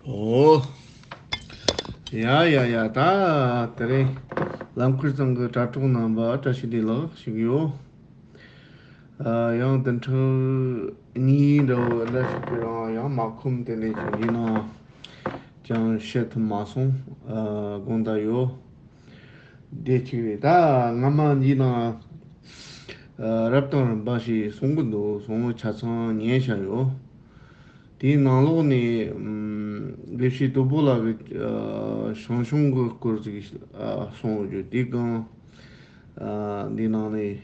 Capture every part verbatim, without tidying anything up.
ཨོ། ཡ་ཡ་ཡ། ད་དེ་རིང་ལམ་ཁར་ཚང་གི་དྲ་གྲོགས་རྣམ་པ་བཀྲ་ཤིས་བདེ་ལེགས་ཞུ་གི་ཡོད། ཨ་ཡང་དེ་འཕྲལ་གཉིས་འདྲ་བོ་འདྲ་ཞིག་གི་རང་ཡང་མ་ཁོམ་དེ་ནས་ཞིག་ཡིན་ནའང་ཅང་བཤད་ཐུབ་མ་སོང་། ཨ་དགོངས་དག་ཡོད། དེ་གཅིག་རེད། ད་སྔ་མ་འདི་ནང་ཨ་རབ་དང་རིམ་པ་ཞིག་གསུང་གི་འདུག་གསུང་བ་ཆ་ཚང་ཉན་བཞག་ཡོད། དེའི་ནང་ལོགས་ནས་ཨམ་དགེ་བཤེས་དོལ་པོ་ལགས་ཀྱིས་ཨ་ཞང་ཞུང་གི་སྐོར་ཅིག་ཨ་གསུངས་ཡོད་རྒྱུ་དེ་གང་ཨ་འདི་ནང་ནས་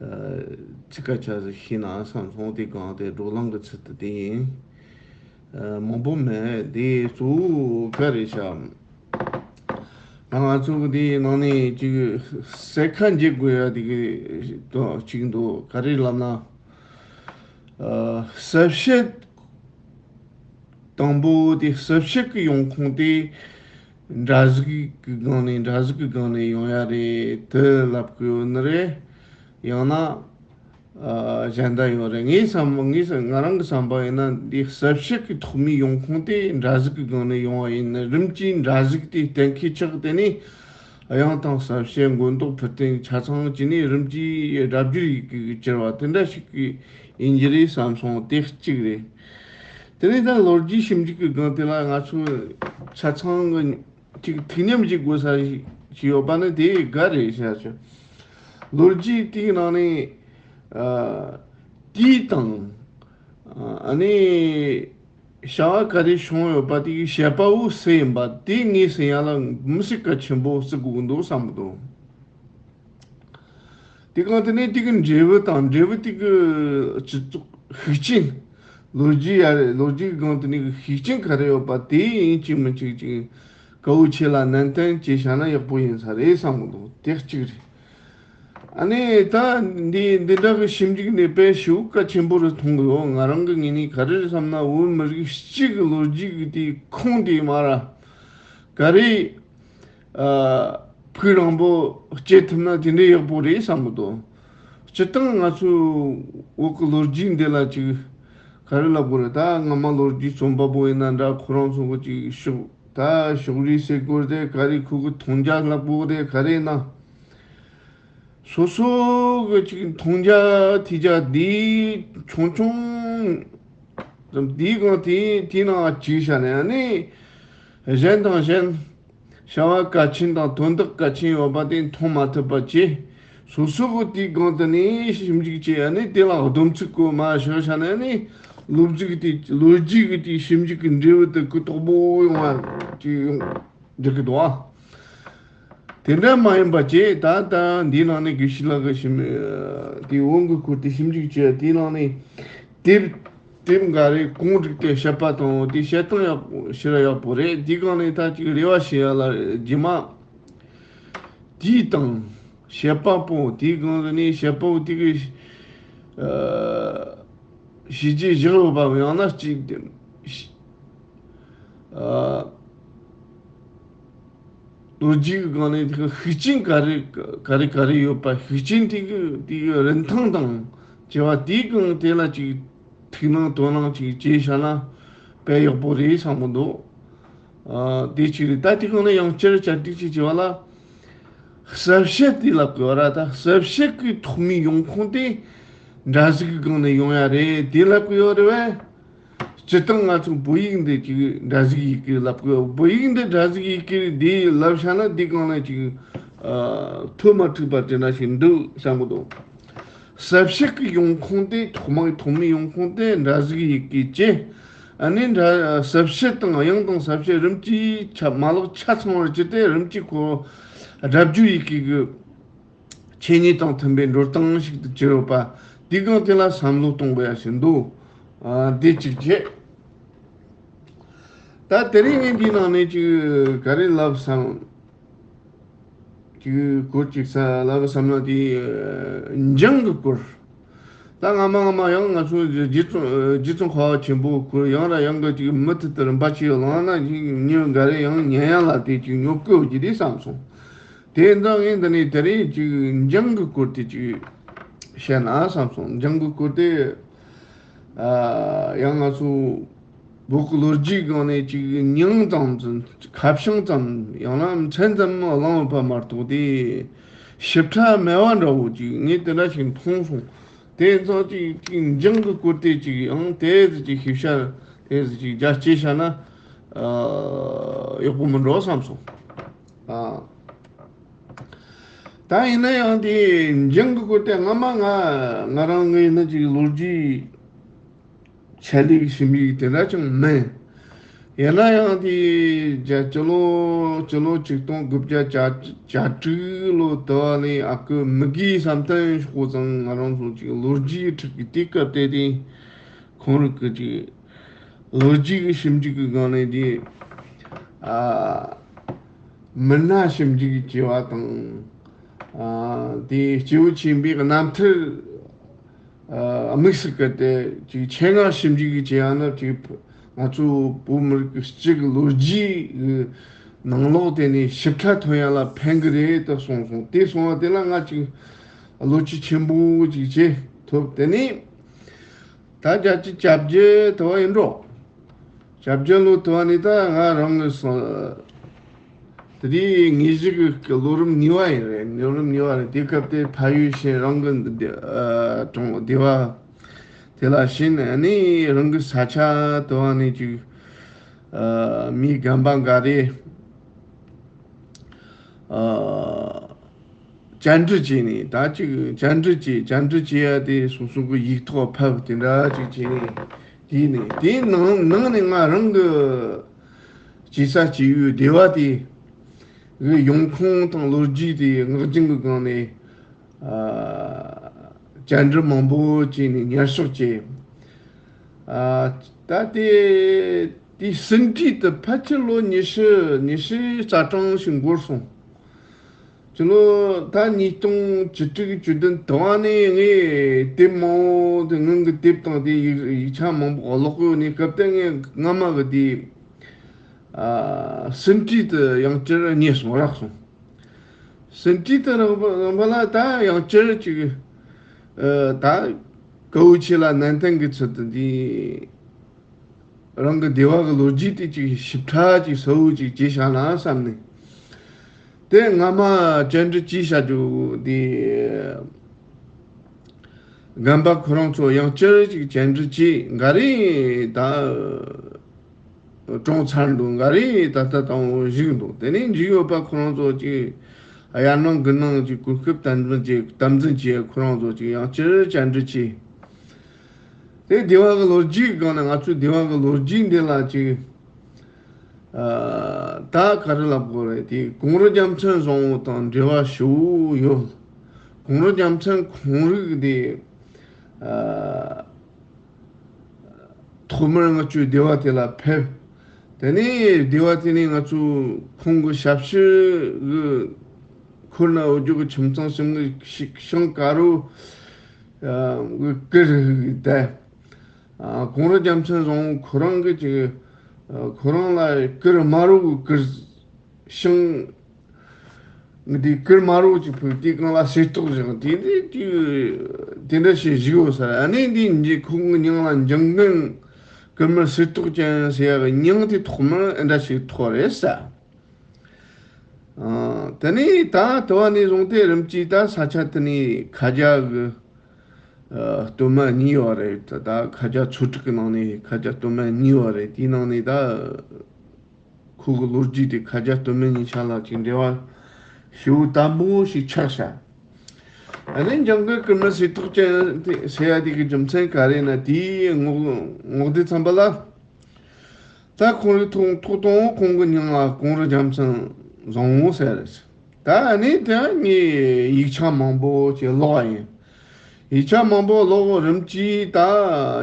ཨ་ཚིག་ཁ་ཆ་ཟིག་ཤེས་ན་བསམ་སོང་། དེ་གང་དེ་བགྲོ་གླེང་གི་ཚུལ་དུ་དེ་ཡིན། ཨ་མང་པོ་མེད། དེ་གཙོ་བོ་ག་རེ་བྱ། ང་ང་ཚོ་གི་དེའི་ནང་ནས་ཅིག་གསལ་ཁ་འབྱེད་དགོས་ཡ་དེ་གི་དོ་ཅིག་འདུག་ག་རེ་ལབ་ན། ཨ་གསལ་བཤད་དང་པོ་དེ་གསལ་བཤད་གི་ཡོང་ཁུངས་དེ་འདྲ་ཟིག་གི་སྒང་ནས་འདྲ་ཟིག་གི་སྒང་ནས་ཡོང་ཡ་རེད་དེ་ལབ་གི་ཡོད་ནི་རེད། ཡང་ན། ཨ་གཞན་དག་ཡོད་རེད། ངའི་བསམ་ངའི་བསམ་ང་རང་གི་བསམ་པ་ཡིན་ན་འདི་གསལ་བཤད་ཀྱི་ཐོག་མའི་ཡོང་ཁུངས་དེ་འདྲ་ཟིག་གི་སྒང་ནས་ཡོང་བ་ཡིན་ན། རིམ་གྱིས་འདྲ་ཟིག་དེ་གཏན་འཁེལ་ཆགས། དེ་ནས་དབྱངས་དང་གསལ་བཤད་མགོན་རྟོགས་འཕུར་ལྡིང་ཆ་ཚང་བྱས་ནས་རིམ་གྱིས་སྒྲ་བསྒྱུར་ཡི་གེ་གི་གྱུར་བ་དེ་འདྲ་ཞིག་གི་ཡིན་གྱི་རེད་བསམ་སོང་། དེ་གཅིག་རེད། དེ་ནས་ད་ལོ་རྒྱུས་ཞིབ་འཇུག་གི་སྒང་དེ་ལ་ང་ཚོ་ཆ་ཚང་གི་ཅིག་ཐིག་མཉམ་ཞིག་དགོས་ས་ཞིག་ཞིག་ཡོད་པ་ནི་དེ་ག་རེད་ཤག་ཆོ། ལོ་རྒྱུས་དེའི་ནང་ནས་ཨ་དུས་དང་ཨ་ནི་བྱ་བ་ག་རེ་བྱུང་ཡོད་པ་དེའི་བྱེད་པ་བོ་སུ་ཡིན་པ་དེ་ངོས་ཟིན་ཡ་ལ་མི་སྲིད་གལ་ཆེན་པོ་བརྩི་དགོས་ཀྱི་འདུག་བསམ་གྱི་འདུག་དེ་གང་དེ་ནས་དེ་གི་འབྲས་བུ་དང་འབྲས་བུ་དེ་གི་སྤྱི་ཚོགས་ཤུགས་རྐྱེན། ལོ་རྒྱུས་ཡ་རེད། ལོ་རྒྱུས་གི་གང་དེ་ནས་གི་ཤུགས་རྐྱེན་ག་རེ་ཡོད་པ་དེ་ཡིན་གཅིག་མིན་གཅིག་ཅིག་གལ་ཆེ་ལ་ནན་ཏན་བྱས་བཞག་ན་ཡག་པོ་ཡིན་ས་རེད་བསམ་གི་འདུག་དེ་གཅིག་རེད། ཨ་ནི་ད་འདི་འདི་འདྲ་གི་ཞིབ་འཇུག་ནས་དཔེ་ཞེ་པོ་གལ་ཆེན་པོ་རེད་མཐོང་གི་ཡོད། ང་རང་གི་ངོས་ནས་ག་རེ་རེད་བསམ་ན། བོད་མི་རིགས་སྤྱི་གི་ལོ་རྒྱུས་གི་དེ་ཁུངས་དེ་མ་ར་ག་རེ། ཨ་ཕུགས་རིང་པོ་སྐྱེལ་ཐུབ་ན་དེ་འདྲའི་ཡག་པོ་རེད་བསམ་གི་འདུག་སྤྱིར་བཏང་ང་ཚོའི་བོད་ཀྱི་ལོ་རྒྱུས་འདི་ལ་ཅིག་ག་རེ་ལབ་དགོས་རེད། ད་སྔ་མ་ལོ་རྒྱུས་རྩོམ་པ་པོ་ཡིན་ན་འདྲ། ཁོ་རང་ཚོ་གི་ཅིག་ཕྱོགས་ད་ཕྱོགས་རིས་ཟེར་དགོས་རེད། ག་རེ་ཁོ་གི་མཐོང་རྒྱ་ལབ་དགོས་རེད། ག་རེ་ན་སོ་སོ་གི་ཅིག་མཐོང་རྒྱ་ཐོས་རྒྱ་འདི་ཆུང་ཆུང་འདིའི་སྒང་དེ་དེའི་ནང་བཅུག་བཞག་ནས་ནི་གཞན་དང་གཞན། བྱ་བ་གལ་ཆེན་དང་དོན་དག་གལ་ཆེན་ཡོད་པ་དེ་མཐོང་མ་ཐུབ་པ་བྱས། སོ་སོ་གི་དེའི་སྒང་དུ་ནས་ཞིབ་འཇུག་བྱས་ཡ་ནས་དེ་ལ་སྡོམ་ཚིག་བཀོད་མ་བཞག་བྱས་ནས་ནི་ལོ་རྒྱུས་ཀྱི་དེ་ལོ་རྒྱུས་ཀྱི་དེའི་ཞིབ་འཇུག་གི་འབྲས་བུ་དེ་གུ་དོག་པོ་ཡོང་བ་ཅིག་ཡོང་འགྲིག་གི་འདུག་ཨ། དེ་འདྲ་མ་ཡིན་པ་བྱས། ད་ལྟ་འདིའི་ནང་ནས་དགེ་བཤེས་ལགས་ཀྱི་ཞིབ་དེའི་དབང་གི་སྐོར་དེ་ཞིབ་འཇུག་བྱས། དེའི་ནང་ནས་དེབ་དེབ་འགའ་རེ་གོང་བསྒྲིགས་ཏེ་བཤད་པ་དང་དེ་བཤད་སྟངས་ཡག་པོ་ཞེ་དྲག་ཡག་པོ་རེད། དེའི་སྒང་ནས་ད་ཅིག་རེ་བ་བྱེད་ཡ་ལ་རྗེས་མ་དུས་དང་བྱེད་པ་པོ་དེའི་སྒང་ནས་བྱེད་པ་པོ་དེ་གི་ཨ་བྱས་རྗེས་བཞག་ཡོད་པ་ཡང་ན་ཅིག་ཨ་ལོ་རྒྱུས་ཀྱི་སྒང་ནས་དེ་གི་ཤུགས་རྐྱེན་ག་རེ་ག་རེ་ག་རེ་ཡོད་པ། ཤུགས་རྐྱེན་དེ་གི་དེ་གི་རིན་ཐང་དང་བཅས་པ་དེའི་སྒང་དེ་ལ་ཅིག་ཐུགས་སྣང་དོ་སྣང་ཅིག་བྱས་བཞག་ན་དཔེ་ཡག་པོ་རེད་བསམ་གི་འདུག་ཨ་དེ་གཅིག་རེད། ད་དེ་སྒང་ནས་ཡང་བསྐྱར་བསྐྱར་ཟློས་ཅིག་བྱས་པ་ལ། གསལ་བཤད་དེ་ལབ་དགོས་ར། ད་གསལ་བཤད་ཀྱི་ཐོག་མའི་ཡོང་ཁུངས་དེ་འདྲ་ཟིག་གི་སྒང་ནས་ཡོང་ཡ་རེད་དེ་ལབ་དགོས་ཡོད་རེད་བས། སྤྱིར་བཏང་ང་ཚོ་བོད་ཡིག་འདི་ཅིག་འདྲ་ཟིག་ཡི་གེ་ལབ་དགོས། བོད་ཡིག་འདི་འདྲ་ཟིག་ཡི་གེ་འདི་ལབ་བྱས་ན་འདི་སྒང་ནས་ཅིག་ཨ་ཐོ་མ་ཐུག་པ་དེ་འདྲ་ཞིག་འདུག་བསམ་གི་འདུག་གསལ་བཤད་ཀྱི་ཡོང་ཁུངས་དེ་ཐོག་མའི་ཐོག་མའི་ཡོང་ཁུངས་དེ་འདྲ་ཟིག་ཡི་གེ་བྱས། ཨ་ནི་འདྲ་གསལ་བཤད་དང་དབྱངས་དང་གསལ་བཤད་རིམ་གྱིས་ཆ་མ་ལག་ཆ་ཚང་བར་གྱུར་ཏེ་རིམ་གྱིས་ཁོ་སྒྲ་བསྒྱུར་ཡི་གེ་གི་ཆོས་ཉིད་དང་མཐུན་པའི་འགྲོ་སྟངས་ཤིག་ཏུ་གྱུར་ཡོད་པ། དེའི་སྒང་དེ་ལ་བསམ་བློ་གཏོང་དགོས་ཡ་ཞིག་འདུག་ཨ་དེ་གཅིག་བྱས། ད་དེ་རིང་ངས་འདིའི་ནང་ནས་ཅིག་ག་རེ་ལབ་བསམ། ཅིག་སྐོར་ཅིག་ས་ལབ་བསམ་ན་དེ་འཇང་གི་སྐོར། ད་སྔ་མ་སྔ་མ་ཡང་ང་ཚོ་རྗེ་ཙོང་རྗེ་ཙོང་ཁ་བ་ཆེན་པོའི་སྐོར་ཡང་ར་ཡང་གི་ཅིག་མུ་མཐུད་དུ་རིམ་པ་ཅིག་བླངས་ན་ཅིག་ཉིན་འགའ་རེ་ཡང་ཉན་ཡ་ལ་དེ་ཅིག་ཉོབ་ཀི་ཡོད་ཀྱི་རེད་བསམ་སོང་། དེ་འདྲ་ངས་འདི་ནས་དེ་རིང་ཅིག་འཇང་གི་སྐོར་དེ་ཅིག་བཤད་ན་བསམ་སོང་། འཇང་གི་སྐོར་དེ་ཨ་ཡང་ང་ཚོ་ བོད་ཀྱི་ལོ་རྒྱུས་སྒང་ནས་ཅིག་མྱིང་ཙམ་ཙམ་ཁ་བྱང་ཙམ་ཡང་ན་མཚན་ཙམ་བླངས་ཡོད་པ་མ་གཏོགས་དེ་ཞིབ་ཕྲ་མེད་པ་འདྲ་བོ་ཅིག་ངས་དེ་འདྲ་ཞིག་མཐོང་སོང་། དེ་ཚོ་ཅིག་ཅིག་འགྱིང་གི་སྐོར་དེ་ཅིག་ཡང་དེ་ཟིག་ཅིག་ཤེས་བྱ་དེ་ཟིག་ཅིག་རྒྱ་སྐྱེད་བྱ་ན་ཨ་ཡག་པོ་མི་འགྲོ་བསམ་སོང་། ཨ། ད་ཡིན་ན་ཡང་དེ་འགྱིང་གི་སྐོར་དེ་སྔ་མ་ང་ང་རང་ངོས་ནས་ཅིག་ལོ་རྒྱུས་ཆེད་ལས་ཞིབ་འཇུག་དེ་འདྲ་ཅང་མིན། ཡིན་ན་ཡང་དེ་རྒྱ་སྤྱི་ལོ་སྤྱི་ལོ་ཆིག་སྟོང་དགུ་བརྒྱ་གྱ་གྱ་དྲུག་ལོ་དུ་བ་ནས་ཨ་ཁུ་མི་དགེའི་བསམ་གཏན་ཤོག་ཙང་ང་རང་ཚོ་ཅིག་ལོ་རྒྱུས་ཁྲིད་ཀྱི་དུས་སྐབས་དེ་དེ་ཁོང་རང་གི་ཅིག་ལོ་རྒྱུས་ཀྱི་ཞིབ་འཇུག་གི་སྒང་ནས་དེ་ཨ་མི་སྣ་ཞིབ་འཇུག་བྱས་པ་དང་། ཨ་དེ་སྐྱེས་བུ་ཆེན་པོའི་རྣམ་ཐར་ཨ་དམིགས་སུ་བཀར་ཏེ་ཅིག་ཆེད་མངགས་ཞིབ་འཇུག་བྱས་ཡང་ན་ཅིག་ང་ཚོ་བོད་མི་རིགས་ཀྱི་སྤྱི་གི་ལོ་རྒྱུས་ཀྱི་ནང་ལོགས་དེ་ནས་ཞིབ་ཕྲ་ཐོན་ཡ་ལ་ཕན་གི་རེད་དུ་གསུངས་སོང་། དེ་གསུངས་པ་དེ་ལ་ང་ཅིག་བློ་སྐྱེད་ཆེན་པོ་ཅིག་བྱས་ཐུབ། དེ་ནས་ད་བརྒྱད་ཅུ་གྱ་བརྒྱད་དུ་བ་ཡིན་འགྲོ། གྱ་བརྒྱད་ལོ་དུ་བ་ནས་ད་ང་རང་གི་སོ་དེ་དུས་དངོས་གཞི་གི་ལོ་རིམ་གཉིས་པ་ཡིན་རེད། ལོ་རིམ་གཉིས་པ་རེད། དེ་སྐབས་དེ་ཕ་ཡུལ་ཕྱིན། རང་གི་འདི་ཨ་གྲོང་སྡེ་བ་དེ་ལ་ཕྱིན། ཨ་ནི་རང་གི་ས་ཆ་དུ་བ་ནས་ཅིག་ཨ་མི་རྒན་པ་འགའ་རེ་ཨ་བཅར་འདྲི་བྱས་ནས། ད་ཅིག་བཅར་འདྲི་བྱས། བཅར་འདྲི་བྱས་ཡ་དེ་སོ་སོ་གི་ཡིག་ཐོག་ཕབ། དེ་འདྲ་ཅིག་བྱས་ནས། དེ་ནས་དེའི་ནང་ནང་ནས་ང་རང་གི་སྐྱེས་ས་སྐྱེས་ཡུལ་སྡེ་བ་དེ་གི་ཡོང་ཁུངས་དང་ལོ་རྒྱུས་དེ་ངག་རྒྱུན་གྱི་སྒང་ནས་ཨ་བཅར་འདྲི་མང་པོ་བྱས་ནས་ཉར་ཞིབ་བྱས། ཨ་ད་དེ་དེའི་ཟིན་བྲིས་དེ་ཕལ་ཆེར་ལོ་ཉི་ཤུ་ཉི་ཤུ་རྩ་གྲངས་ཤིག་འགོར་སོང་། སྤྱི་ལོ་ད་ཉིས་སྟོང་བཅུ་དྲུག་བཅུ་བདུན་དུ་བ་ནས་ངས་དེབ་མང་པོ་དེ་སྔོན་གྱི་དེབ་དང་དེ་ཡིག་ཡིག་ཆ་མང་པོ་ཀློག་གི་ཡོད་ནས། སྐབས་དེ་ངས་སྔ་མ་གི་དེ་ཨ་ཟིན་བྲིས་དེ་ཡང་བསྐྱར་རྙེད་སོང་། རག་སོང་། ཟིན་བྲིས་དེ་རག་པ་རག་པ་ལ་ད་ཡང་བསྐྱར་ཅིག་ཨ་ད་དཀའ་བོ་ཆེ་ལ་ནན་ཏན་གྱི་ཚུལ་དུ་འདི། རང་གི་སྡེ་བ་གི་ལོ་རྒྱུས་དེ་ཅིག་ཞིབ་ཕྲ་ཅིག་གསལ་བོ་ཅིག་བྱས་བཞག་ན་བསམ་ནས། དེ་སྔ་མ་བཅར་འདྲི་བྱས་བཞག་རྒྱུ་དེ་རྒན་པ་ཁོ་རང་ཚོ་ཡང་བསྐྱར་ཅིག་བཅར་འདྲི་བྱས། འགའ་རེ་ད་གྲོངས་ཚར་འདུག། འགའ་རེ་ད་ལྟ་དང་བཞུགས་འདུག། དེ་ནས་འཇིགས་ཡོད་པ་ཁོ་རང་ཚོ་ཅིག་དབྱར་གནང་དགུན་གནང་ཅིག་གོ་སྐབས་དམ་འཛིན་བྱས། དམ་འཛིན་བྱས། ཁོ་རང་ཚོ་ཅིག་ཡང་བསྐྱར་བཅར་འདྲི་བྱས། དེ་སྡེ་བ་གི་ལོ་རྒྱུས་སྒང་ནས། ང་ཚོའི་སྡེ་བ་གི་ལོ་རྒྱུས་འདི་ལ་ཅིག་ཨ་ད་ག་རེ་ལབ་དགོས་རེད། དེ་གུང་རུ་རྒྱལ་མཚན་བཟང་བོ་དང་འབྲེལ་བ་ཞེ་པོ་ཡོད། གུང་རུ་རྒྱལ་མཚན་ཁོང་རང་དེ་ཨ་ཐོག་མར་ང་ཚོའི་སྡེ་བ་དེ་ལ་ཕེབས། དེ་ནས་སྡེ་བ་དེ་ནས་ང་ཚོ་ཁོང་གི་ཞབས་ཕྱི་གི་འཁོར་ན་འོ་རྒྱུ་གི་ཁྱིམ་ཚང་གསུམ་གི་ཤིག་ཤིང་དཀར་རོ་ཨ་གི་གུར་དེ། ཨ་གུང་རུ་རྒྱལ་མཚན་བཟང་བོ་ཁོ་རང་གི་ཅིག་ཨ་ཁོ་རང་ལ་གུར་དམར་པོ་གི་གུར་ཤིང་དེ་གུར་དམར་པོ་ཅིག་ཕུལ། དེའི་སྒང་ལ་གསེར་ཏོག་བཞག། དེ་དེ་དེ་དེ་འདྲ་ཞིག་བཞུགས་ཡོད་ས་རེད། ཨ་ནི་འདི་འདི་ཁོང་གི་མྱིང་ལ་འཇང་དགུན་གུར་དམར་གསེར་ཏོག་ཅན་ཟེར་ཡག་གི་མྱིང་དེ་ཐོག་མར་ཨེ་འདྲ་ཞིག་ཐོགས་རེད་ས། ཨ་དེ་ནས་ད་དུ་བ་ནས་བཟུང་སྟེ་རིམ་གྱིས་ད་ས་ཆ་དེ་ནས་ཁ་རྒྱ་གི་ཨ་སྟོད་སྨད་གཉིས་ཡོད་རེད། ད་ད་ཁ་རྒྱ་ཚོ་དྲུག་གི་ནང་ནས་ཁ་རྒྱ་སྟོད་སྨད་གཉིས་ཡོད་རེད། དེའི་ནང་ནས་ད་ཁོ་གི་ལོ་རྒྱུས་དེ་ཁ་རྒྱ་སྟོད་སྨད་གཉིས་ཆ་ལ་ཅིག་འབྲེལ་བ་ཞེ་པོ་དམ་པོ་ཞིག་ཆགས་ཤག། ཨ་ནི་འཇང་དགུན་གུར་དམར་གསེར་ཏོག་ཅན་དེ་ཟེར་ཡ་དེ་གི་རྒྱུ་མཚན་ག་རེ་ན། དེའི་ངོ་ངོ་དེབ་ཚན་པ་ལ། ད་ཁོང་རི་ཐོག་ཐོག་དང་ཁོང་གི་མྱིང་ལ་གུང་རུ་རྒྱལ་མཚན་བཟང་བོ་ཟེར་རེད། ད་ཨ་ནི་དེ་ངས་ཡིག་ཆ་མང་པོ་ཅིག་ཀློག་པ་ཡིན། ཡིག་ཆ་མང་པོ་ཀློག་རིམ་གྱིས་ད་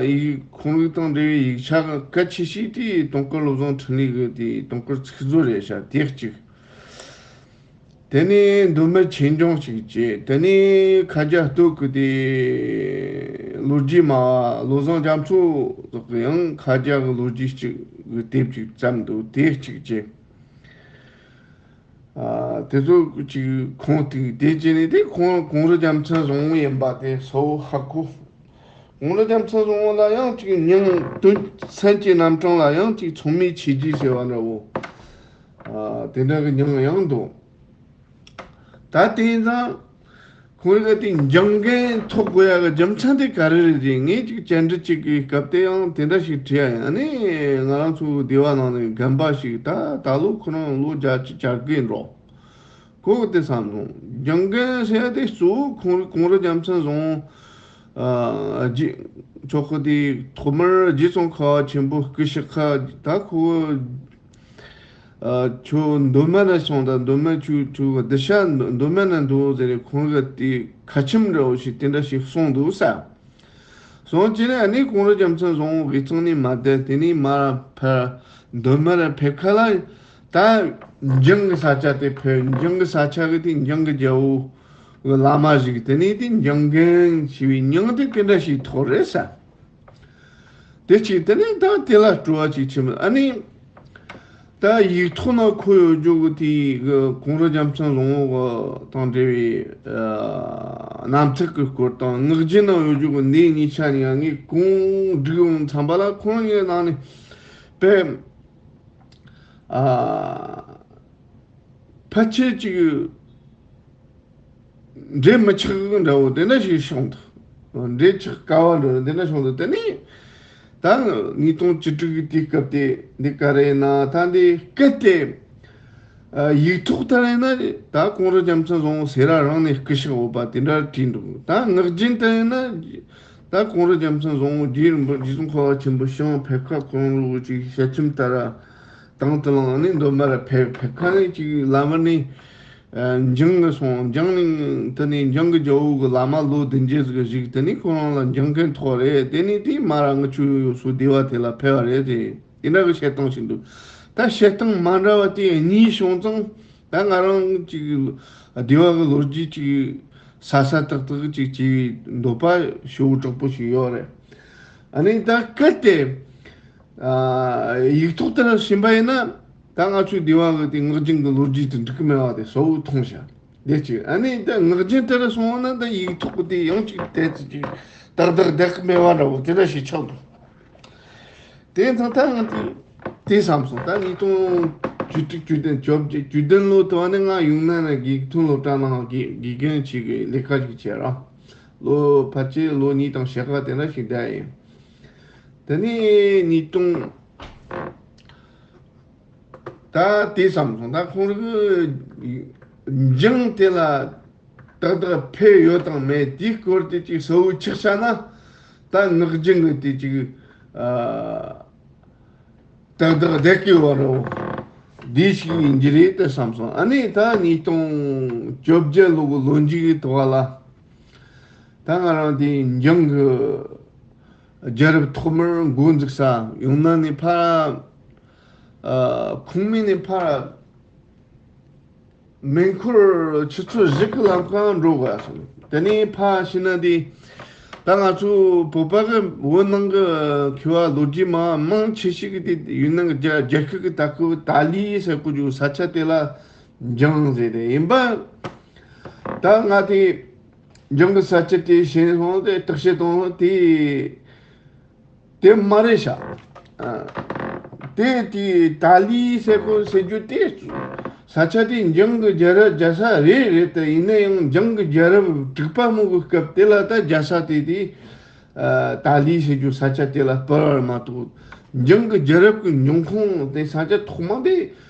ཡིག་ཁོང་རི་དང་འབྲེལ་བའི་ཡིག་ཆ་གལ་ཆེ་ཤོས་དེ་དུང་དཀར་བློ་བཟང་འཕྲིན་ལས་གི་དེ་དུང་དཀར་ཚིག་མཛོད་རེད་ཤག། དེ་གཅིག། དེ་ནས་མདོ་སྨད་ཆོས་འབྱུང་ཞིག་བྱས། དེ་ནས་ཁ་རྒྱ་སྟོད་ཀྱི་དེ་ལོ་རྒྱུས་སྨྲ་བ་བློ་བཟང་རྒྱ་མཚོ་སོགས་ཀྱི་ཡང་ཁ་རྒྱ་གི་ལོ་རྒྱུས་ཅིག་གི་དེབ་ཅིག་བརྩམས་འདུག། དེ་གཅིག་བྱས། ཨ་དེ་ཚོ་ཅིག་ཁུངས་གཏུགས། དེ་བྱས་ནས་དེ་ཁོང་གུང་རུ་རྒྱལ་མཚན་བཟང་བོ་ཡིན་པ་དེ་གསལ་པོ་ཧ་གོ། ཀོང་རུ་རྒྱལ་མཚན་བཟང་བོ་ལ་ཡང་ཅིག་མྱིང་དོན་སེམས་ཀྱི་རྣམ་གྲངས་ལ་ཡང་ཅིག་མཚུངས་མེད་ཆོས་རྗེ་ཟེར་བ་འདྲ་བོ། ཨ། དེ་འདྲ་གི་མྱིང་ཡང་འདུག། ད་དེ་ཡིན་ཙང་ཁོང་གིས་དེ་འཇང་མགོན་ཐོགས་དགོས་ཡ་གི་རྒྱུ་མཚན་དེ་ག་རེ་རེད་ཟེར། ངས་ཅིག་བཅར་འདྲི་བྱེད་ཀྱི་སྐབས་དེ་ཡང་དེ་འདྲ་ཞིག་དྲིས་ཡ་ཡིན། ཨ་ནི་ང་རང་ཚོའི་སྡེ་བ་ནང་ནས་རྒན་པ་ཞིག་ད་ད་ལོ་ཁོ་རང་ལོ་བརྒྱད་ཅུ་གྱ་དགུ་འགྲོ། ཁོ་གིས་དེ་བསམ་སོང་། འཇང་མགོན་ཟེར་ཡ་དེ་གཙོ་བོ་ཁོང་ཀོང་རུ་རྒྱལ་མཚན་བཟང་བོ། ཨ། རྗེ་མཆོག་གི་དེ་ཐོག་མར་རྗེ་ཙོང་ཁ་བ་ཆེན་པོ་སྐུ་གཤེགས་ཁ་ད་ཁོ། ཨ། ཁྱོད་མདོ་སྨད་ལ་སོང་དང་། མདོ་སྨད་ཁྱོད་ཁྱོད་གི་གདུལ་བྱ་མདོ་མདོ་སྨད་ན་འདུག་ཟེར་རེ་ཁོང་གིས་དེ་ཁ་ཆེམས་འདྲ་བོ་ཞིག་དེ་འདྲ་ཞིག་གསུངས་འདུག་ས། སོང་རྗེས་ནས་ཨ་ནི་ཀོང་རུ་རྒྱལ་མཚན་བཟང་བོ་དབུས་གཙང་ནས་མར་བསྡད། དེ་ནས་མར་ཕར་མདོ་སྨད་ལ་ཕེབས་ཁ་ལ། ད་འཇང་གི་ས་ཆ་དེ་ཕེབས། འཇང་གི་ས་ཆ་གི་དེ་འཇང་གི་རྒྱལ་པོ་གི་བླ་མ་ཞིག་དེ་ནས་དེ་འཇང་མགོན་ཞེས་པའི་མྱིང་དེ་དེ་འདྲ་ཞིག་ཐོགས་རེད་ས། དེ་གཅིག། དེ་ནས་ད་དེ་ལ་སྤྲོ་བ་ཅིག་ཆེན་པོ། ཨ་ནི་ད་ཡིག་ཐོག་ན་ཁོ་ཡོད་རྒྱུ་གི་དེ་གི་ཀོང་རུ་རྒྱལ་མཚན་བཟང་བོ་དང་འབྲེལ་བའི་ཨ་རྣམ་ཐར་གི་སྐོར་དང་། ངག་རྒྱུན་ན་ཡོད་རྒྱུ་གི་འདི་གཉིས་ཆ་ནས་ངས་གོང་བསྒྲིགས་ཡོང་མཚམས་པ་ལ་ཁོང་གི་ནང་ནས་དཔེ་ཨ་ཕལ་ཆེར་ཅིག་འགྲེལ་མི་ཆགས་འདྲ་བོ་དེ་འདྲ་ཞིག་བྱུང་འདུག། འགྲེལ་ཆགས་དཀའ་བ་འདྲ་བོ་དེ་འདྲ་བྱུང་འདུག། དེ་ནས་ད་ཉིས་སྟོང་བཅུ་དྲུག་གི་དུས་སྐབས་དེ་འདི་ག་རེ་ཡིན་ན། ད་འདི་སྐད་དེ་ཨ་ཡིག་ཐོག་ལྟར་ཡིན་ན་ད་ཀོང་རུ་རྒྱལ་མཚན་བཟང་བོ་སེ་ར་རང་ནས་སྐུ་གཤེགས་ཡོད་པ་དེ་འདྲ་བྲིས་འདུག། ད་ངག་རྒྱུན་ལྟར་ཡིན་ན་ད་ཀོང་རུ་རྒྱལ་མཚན་བཟང་བོ་རྗེ་རིན་པོ་རྗེ་ཙོང་ཁ་བ་ཆེན་པོ་ཞིང་ཕེབས་ཁ་ཁོང་རུ་ཅིག་ཞལ་ཆེམས་ལྟར་དང་དུ་བླངས་ནས་མདོ་སྨད་ལ་ཕེབས། ཕེབས་ཁ་ནས་ཅིག་ལམ་བར་ནས་ཨ་འཇང་གི་སོང་། འཇང་ནས་དེ་ནས་འཇང་གི་རྒྱལ་པོ་གི་བླ་མ་ལོ་བདུན་བརྒྱད་ཟིག་བཞུགས། དེ་ནས་ཁོ་རང་ལ་འཇང་མགོན་ཐོགས་རེད། དེ་ནས་དེ་མར་ང་ཆོ་ཡོད་སའི་སྡེ་བ་དེ་ལ་ཕེབས་པ་རེད་དེ། དེ་འདྲ་གི་བཤད་སྟངས་ཤིག་འདུག། ད་བཤད་སྟངས་མ་འདྲ་བ་དེ་གཉིས་བྱུང་ཙང་ད་ང་རང་ཅིག་སྡེ་བ་གི་ལོ་རྒྱུས་ཅིག་གསལ་གསལ་ཏག་ཏག་ཅིག་བྱེད་འདོད་པ་ཞེ་པོ་དྲག་པོ་ཞིག་ཡོད་རེད། ཨ་ནི་ད་གལ་ཏེ། ཨ། ཡིག་ཐོག་ལྟར་ཕྱིན་པ་ཡིན་ན་ད་ང་ཚོའི་སྡེ་བ་གི་དེ་ངག་རྒྱུན་གྱི་ལོ་རྒྱུས་དེ་འགྲིག་གི་མེད་པ་དེ་གསལ་བོ་མཐོང་ཤག། དེ་གཅིག། ཨ་ནི་ད་ངག་རྒྱུན་ལྟར་སོང་བ་ན་ད་ཡིག་ཐོག་གི་དེ་ཡང་གཅིག་དེ་ཙི་ཅིག་ཏག་ཏག་བསྡད་གི་མེད་པ་འདྲ་བོ་དེ་འདྲ་ཞིག་ཆགས་འདུག། དེ་ཚང་ད་ང་དེ་དེ་བསམ་སོང་། ད་ཉིས་སྟོང་བཅུ་དྲུག་བཅུ་བདུན་བཅོ་བརྒྱད་བཅུ་བདུན་ལོ་དུ་བ་ནས་ང་ཡུན་ནན་ལ་དགེ་ཐོན་སློབ་གྲྭ་ནང་དགེ་དགེ་རྒན་ཞིག་གི་ལས་ཀ་ཞིག་བྱས་ར། ལོ་ཕལ་ཆེར་ལོ་གཉིས་དང་ཕྱེད་ཀ་དེ་འདྲ་ཞིག་བསྡད་ཡིན། དེ་ནས་ཉིས་སྟོང་ད་དེ་བསམ་སོང་། ད་ཁོང་རང་གི་འཇང་དེ་ལ་ཏག་ཏག་ཕེབས་ཡོད་དང་མེད་དེའི་སྐོར་དེ་ཅིག་གསལ་བོ་ཆགས་ཤག་ན། ད་ངག་རྒྱུན་གྱི་དེ་ཅིག་ཨ་ཏག་ཏག་བསྡད་ཀྱི་ཡོད་རེད། འདི་ཞིག་ཡིན་གྱི་རེད་དེ་བསམ་སོང་། ཨ་ནི་ད་ཉིས་སྟོང་བཅོ་བརྒྱད་ལོ་གི་ལོ་མཇུག་གི་དུ་བ་ལ་ད་ང་རང་དེ་འཇང་གི་རྒྱལ་རབས་ཐོག་མར་འགོ་འཛུགས་ས་ཡུན་ནན་ནས་ཕར་ཨ་ཁུངས་མེད་ནས་ཕར་མེ་འཁོར་ཆུ་ཚོད་བཞི་གི་ལམ་ཁ་འགྲོ་དགོས་སོང་། དེ་ནས་ཕར་ཕྱིན་ན་དེ་ད་ང་ཚོ་བོད་པ་གི་བོད་ནང་གི་མཁས་པ་ལོ་རྒྱུས་མ་མང་ཆེ་ཞིག་གིས་དེ་ཡུན་ནན་གྱི་རྒྱ་རྒྱལ་ཁབ་ཀྱི་ད་ཁུ་ཏཱ་ལི་ཟེར་གོ་རྒྱུ་ས་ཆ་དེ་ལ་འཇང་ཟེར་དེ་ཡིན་པ། ད་ང་དེ་འཇང་གི་ས་ཆ་དེ་ཤེས་སོང་། དེ་བརྟག་དཔྱད་བཏང་སོང་། དེ་དེ་མ་རེད་ཤག། ཨ། དེ་དེ་ཏཱ་ལི་ཟེར་གོ་ཟེར་རྒྱུ་དེ་ས་ཆ་དེ་འཇང་གི་རྒྱལ་རབས་རྒྱལ་ས་རེད་རེད་དེ། ཡིན་ན་ཡང་འཇང་གི་རྒྱལ་རབས་དྲུག་པ་མོ་གི་སྐབས་དེ་ལ་ད་རྒྱལ་ས་དེ་དེ་ཨ་ཏཱ་ལི་ཟེར་རྒྱུ་ས་ཆ་དེ་ལ་སྤར་བ་མ་གཏོགས། འཇང་གི་རྒྱལ་རབས་ཀྱི་འབྱུང་ཁུངས་དེ་ས་ཆ་ཐོག་མ་དེ་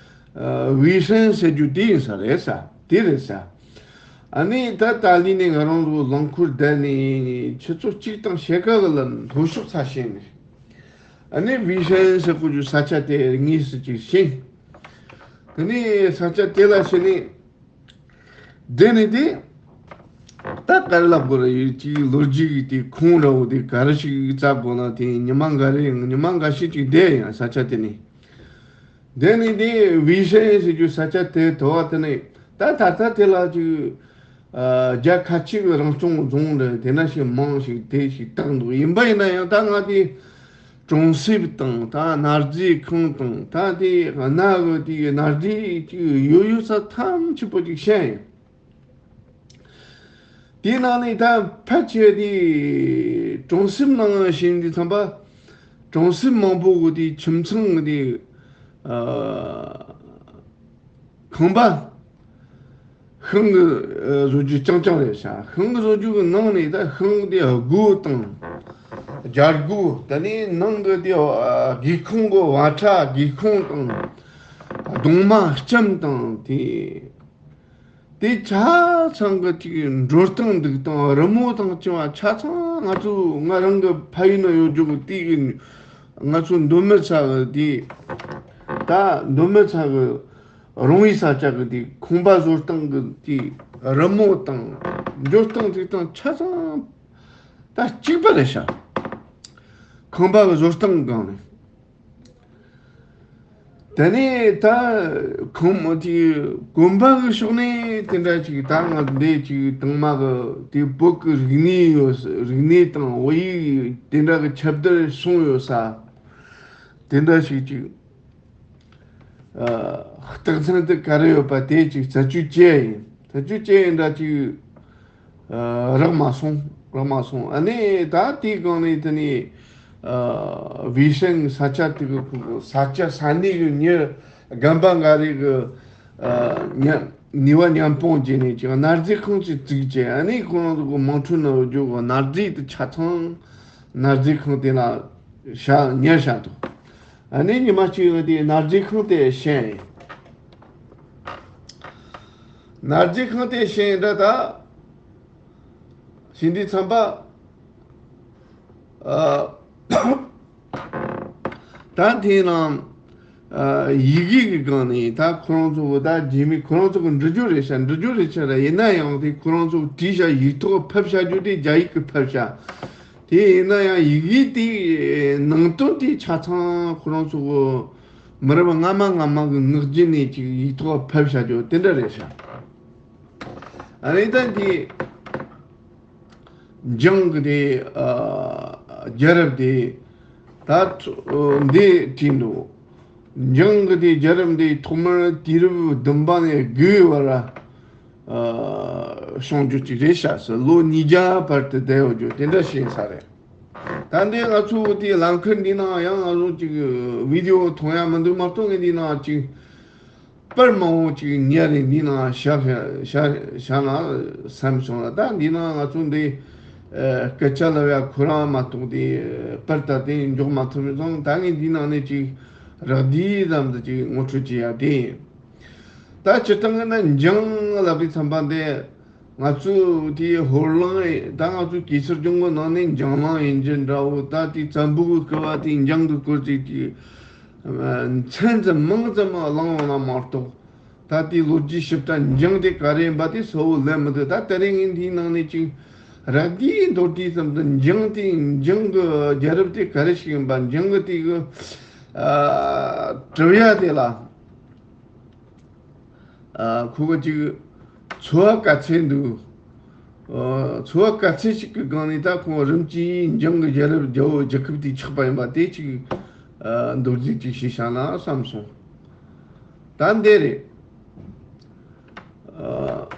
ཨ་ཝེ་ཧྲན་ཟེར་རྒྱུ་དེ་ཡིན་ས་རེད་ས། དེ་རེད་ས། ཨ་ནི་ད་ཏཱ་ལི་ནས་ང་རང་ཚོ་རླངས་འཁོར་བསྡད་ནས་ཆུ་ཚོད་གཅིག་དང་ཕྱེད་ཀ་གི་ལ་ལྷོ་ཕྱོགས་ས་ཕྱིན་ནས། ཨ་ནི་ཝེ་ཧྲན་ཟེར་གོ་རྒྱུ་ས་ཆ་དེ་དངོས་སུ་ཅིག་ཕྱིན། དེ་ནས་ས་ཆ་དེ་ལ་ཕྱིན་ནས་བསྡད་ནས་དེ་ད་ག་རེ་ལབ་དགོས་རེད། ཡུལ་གྱི་ལོ་རྒྱུས་ཀྱི་དེ་ཁུངས་འདྲ་བོ་དེ་ག་རེ་ཞིག་བཙལ་དགོས་ན། དེ་ཉི་མ་འགའ་རེ་ཡང་ཉི་མ་འགའ་ཤས་ཅིག་བསྡད་ཡང་ས་ཆ་དེ་ནས། དེ་ནས་དེ་ཝེ་ཧྲན་ཟེར་རྒྱུ་ས་ཆ་དེ་དུ་བ་དེ་ནས་ད་ད་ལྟ་དེ་ལ་ཅིག་ཨ་རྒྱ་ཁ་ཆེ་གི་རང་སྐྱོང་རྫོང་རེད། དེ་ན་ཞིག་མང་ཞིག་དེ་ཞིག་བཏགས་འདུག། ཡིན་པ་ཡིན་ན་ཡང་ད་ང་དེ་གྲོང་གསེབ་དང་ད་གནའ་རྫས་ཁང་དང་ད་དེ་གནའ་གི་དེ་གནའ་རྫས་ཅིག་ཡོད་ཡོད་ས་ཐམས་ཅད་པོ་ཅིག་ཤེས་ཡིན། དེའི་ནང་ནས་ད་ཕལ་ཆེ་བ་དེ་གྲོང་གསེབ་ནང་བྱས་དུས་ཙམ་པ། གྲོང་གསེབ་མང་པོ་གི་དེ་ཁྱིམ་ཚང་གི་དེ་ཨ་ཁང་པ། ཤིང་གི་ཨ་བཟོ་རྒྱུ་རྐྱང་རྐྱང་རེད་ཤག་ཤིང་གི་བཟོ་རྒྱུ་གི་ནང་ནས་ད་ཤིང་དེ་སྒོ་དང་རྒྱ་སྒོ། དེ་ནས་ནང་གི་དེ་ཨ་སྒེའུ་ཁུང་གི་བ་ཁྲ། སྒེའུ་ཁུང་དང་གདུང་མ་ལྕམ་དང་དེ། དེ་ཆ་ཚང་གི་ཅིག་འགྲོ་སྟངས་འདུག་སྟངས། རི་མོ་དང་བཅས་པ་ཆ་ཚང་ང་ཚོ་ང་རང་གི་ཕ་ཡུལ་ན་ཡོད་རྒྱུ་གི་དེ་གི། ང་ཚོ་མདོ་སྨད་ས་གི་དེ། ད་མདོ་སྨད་ས་གི་རོང་བའི་ས་ཆ་གི་དེ་ཁང་པ་བཟོ་སྟངས་གི་དེ། རི་མོ་དང་འགྲོ་སྟངས་འདུག་སྟངས་ཆ་ཚང་ད་གཅིག་པ་རེད་ཤག་ཁང་པ་གི་བཟོ་སྟངས་སྒང་ནས། དེ་ནས་ད་ཁོང་མོ་དེ་གོམ་པ་གི་ཕྱོགས་ནས་དེ་འདྲ་ཅིག་ད་ང་འདི་ཅིག་དང་མ་གི་དེ་བོད་ཀྱི་རིག་གནས་ཡོད་ས། རིག་གནས་དང་བོད་ཡིག་དེ་འདྲ་གི་ཁྱབ་བརྡལ་སོང་ཡོད་ས། དེ་འདྲ་ཞིག་ཅིག་ཨ་རྟགས་མཚན་དེ་ག་རེ་ཡོད་པ་དེ་ཅིག་རྩད་གཅོད་བྱས་ཡིན། རྩད་གཅོད་བྱས་ཡིན་འདྲ་ཅིག་ཨ་རག་མ་སོང་། རག་མ་སོང་། ཨ་ནི་ད་དེའི་སྒང་ནས་དེ་ནས་ཨ་ཝེ་ཤན་ས་ཆ་དེ་གི་ཁོ་གི་ས་ཆ་ས་གནས་གི་མྱི་རྒན་པ་འགའ་རེ་གི་ཨ་ཉ་ནུས་པ་མཉམ་སྤུངས་བྱས་ནས་ཅིག་གནའ་རྫས་ཁང་ཅིག་བཙུགས་བྱས། ཨ་ནི་ཁོ་རང་ཚོ་གི་དམངས་ཁྲོད་ན་ཡོད་རྒྱུ་གི་གནའ་རྫས་དེ་ཆ་ཚང་གནའ་རྫས་ཁང་དེ་ན་བཞག་ཉར་བཞག་འདུག་ཨ་ནི་ཉི་མ་གཅིག་ཡོད་དེ་གནའ་རྫས་ཁང་དེ་བཤད་ཡིན། གནའ་རྫས་ཁང་དེ་བཤད་ཡིན་འདྲ་ད། བྱས་དུས་ཙམ་པ། ཨ། ད་དེའི་ནང་ཨ་ཡི་གེ་གི་སྒང་ནས་ད་ཁོ་རང་ཚོ་གི་ད་རྗེས་མའི་ཁོ་རང་ཚོ་གི་འབྲི་རྒྱུ་རེད་ཤག་འབྲི་རྒྱུ་རེད་ཤག་ར། ཡིན་ན་ཡང་དེ་ཁོ་རང་ཚོ་བྲིས་ཤག་ཡིག་ཐོག་ཕབ་བཞག་རྒྱུ་དེ་རྒྱ་ཡིག་གི་ཕབ་ཤག་དེ་ཡིན་ན་ཡང་ཡི་གེ་དེའི་ནང་དོན་དེ་ཆ་ཚང་ཁོ་རང་ཚོ་གི་མི་རབས་སྔ་མ་སྔ་མ་གི་ངག་རྒྱུན་ནས་ཅིག་ཡིག་ཐོག་ཕབ་བཞག་རྒྱུ་དེ་འདྲ་རེད་ཤག་ཨ་ནི་ད་དེ། འཇང་གི་དེ་ཨ་རྒྱལ་རབས་དེ་ད་འདི་བྲིས་འདུག་འཇང་གི་དེ་རྒྱལ་རབས་འདི་ཐོག་མར་དུས་རབས་བདུན་པ་ནས་དགུའི་བར་ཨ་བྱུང་རྒྱུ་ཅིག་རེད་ཤག་ཟེར། ལོ་ཉིས་བརྒྱ་བར་དུ་བསྡད་ཡོད་རྒྱུ་དེ་འདྲ་བཤད་ས་རེད། ད་འདི་ང་ཚོ་དེ་ལམ་ཁར་འདི་ནང་ཡང་ང་ཚོ་ཅིག་བི་ཌི་ཡོ་མཐོང་ཡ་མི་འདུག་མ་གཏོགས་ངས་འདི་ནང་ཅིག་པར་མང་པོ་ཅིག་ཉར་རེ་འདི་ནང་བཞག་བཞག་བཞག་ན་བསམ་སོང་ལ། ད་འདི་ནང་ང་ཚོ་འདི་ཨ་སྐད་ཆ་ལབ་ཡ་ཁོ་རང་མ་གཏོགས་དེ་པར་ད་དེ་འཇོག་མ་ཐུབ་པས་སོང་། ད་ངས་འདི་ནང་ནས་ཅིག་རག་དུས་ཙམ་དུ་ཅིག་ངོ་སྤྲོད་བྱེད་ཡ་དེ་ཡིན། ད་སྤྱིར་བཏང་གི་ན་འཇང་ལབ་པའི་ཙམ་པ་འདི་ང་ཚོ་དེ་ཧོར་གླིང་། ད་ང་ཚོ་གེ་སར་ལྗོངས་གི་ནང་ནས་འཇང་གླིང་ཡིན་གྱི་འདྲ་བོ། ད་དེ་བཙན་པོ་གི་སྐབས་བ་དེ་འཇང་གི་སྐོར་ཅིག་གི་མཚན་ཙམ་མིང་ཙམ་བླངས་ཡོང་ན་མ་གཏོགས། ད་དེའི་ལོ་རྒྱུས་ཞིབ་ཕྲ་འཇང་དེ་ག་རེ་ཡིན་པ་དེ་གསལ་བོ་ལབ་མི་འདུག་ད་དེ་རིང་ངས་འདིའི་ནང་ནས་ཅིག་རག་དུས་མདོར་བསྡུས་ཙམ་དུ་འཇང་དེ། འཇང་གི་རྒྱལ་རབས་དེ་ག་རེ་ཞིག་ཡིན་པ། འཇང་གི་དེ་གི་ཨ་གྲུབ་ཡ་དེ་ལ་ཨ་ཁོ་གི་ཅིག་འཚོ་བ་ག་ཚད་འདུག་ཨ་འཚོ་བ་ག་ཚད་ཞིག་གི་སྒང་ནས་ད་ཁོང་རིམ་གྱིས་འཇང་གི་རྒྱལ་རབས། རྒྱལ་པོ་རྒྱལ་ཁབ་དེ་ཆགས་པ་ཡིན་པ་དེ་ཅིག་ཨ་མདོར་བསྡུས་ཅིག་ཞུས་བཞག་ན་བསམ་སོང་། ད་འདི་རེད། ཨ་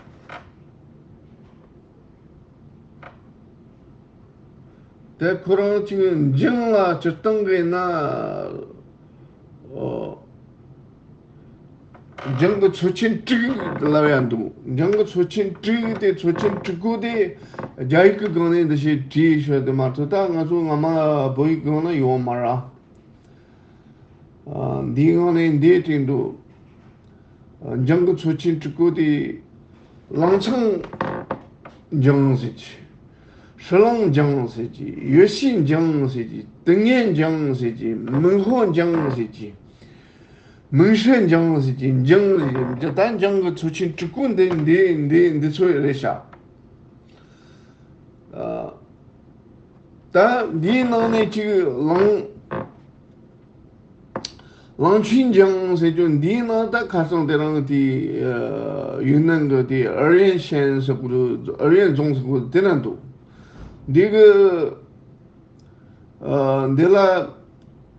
དེ་ཁོ་རང་ཅིག་འཇང་ལ་སྤྱིར་བཏང་གི་ན། ཨོ། འཇང་གི་མཚོ་ཆེན་དྲུག་ལབ་ཡ་འདུག་འཇང་གི་མཚོ་ཆེན་དྲུག་དེ། མཚོ་ཆེན་དྲུག་པོ་དེ་རྒྱ་ཡིག་གི་སྒང་ནས་འདི་བྱས་བྲིས་ཤོད་དེ་མ་གཏོགས། ད་ང་ཚོ་སྔ་མ་བོད་ཡིག་སྒང་ན་ཡོད་མ་རེད། ཨ་འདིའི་སྒང་ནས་འདི་བྲིས་འདུག་འཇང་གི་མཚོ་ཆེན་དྲུག་པོ་དེ། ལང་ཚང་འཇང་ཟེར་གྱི། ཧྲི་ལང་འཇང་ཟེར་གྱི། ཡོད་ཤིང་འཇང་ཟེར་གྱི། ཏིང་ངེ་འཇང་ཟེར་གྱི། མིང་ཧོ་འཇང་ཟེར་གྱི། མིང་ཧྲི་འཇང་ཟེར་གྱི། འཇང་ཟེར་གྱི། ད་འཇང་གི་མཚོ་ཆེན་དྲུག་པོ་འདི་འདི་འདི་འདི་ཚོ་རེད་ཤག་ཨ། ད་འདིའི་ནང་ནས་ཅིག་ལང་། ལང་ཆུན་འཇང་ཟེར་རྒྱུ་འདིའི་ནང་ད་ཁ་སང་དེ་རིང་དེ་ཨ་ཡུན་ནན་གི་དེ་ཨར་ཡན་ཤན་ཟེར་གོ། ཨར་ཡན་རྫོང་ཟེར་གོ་དེ་ན་འདུག་འདི་གི་ཨ་འདི་ལ་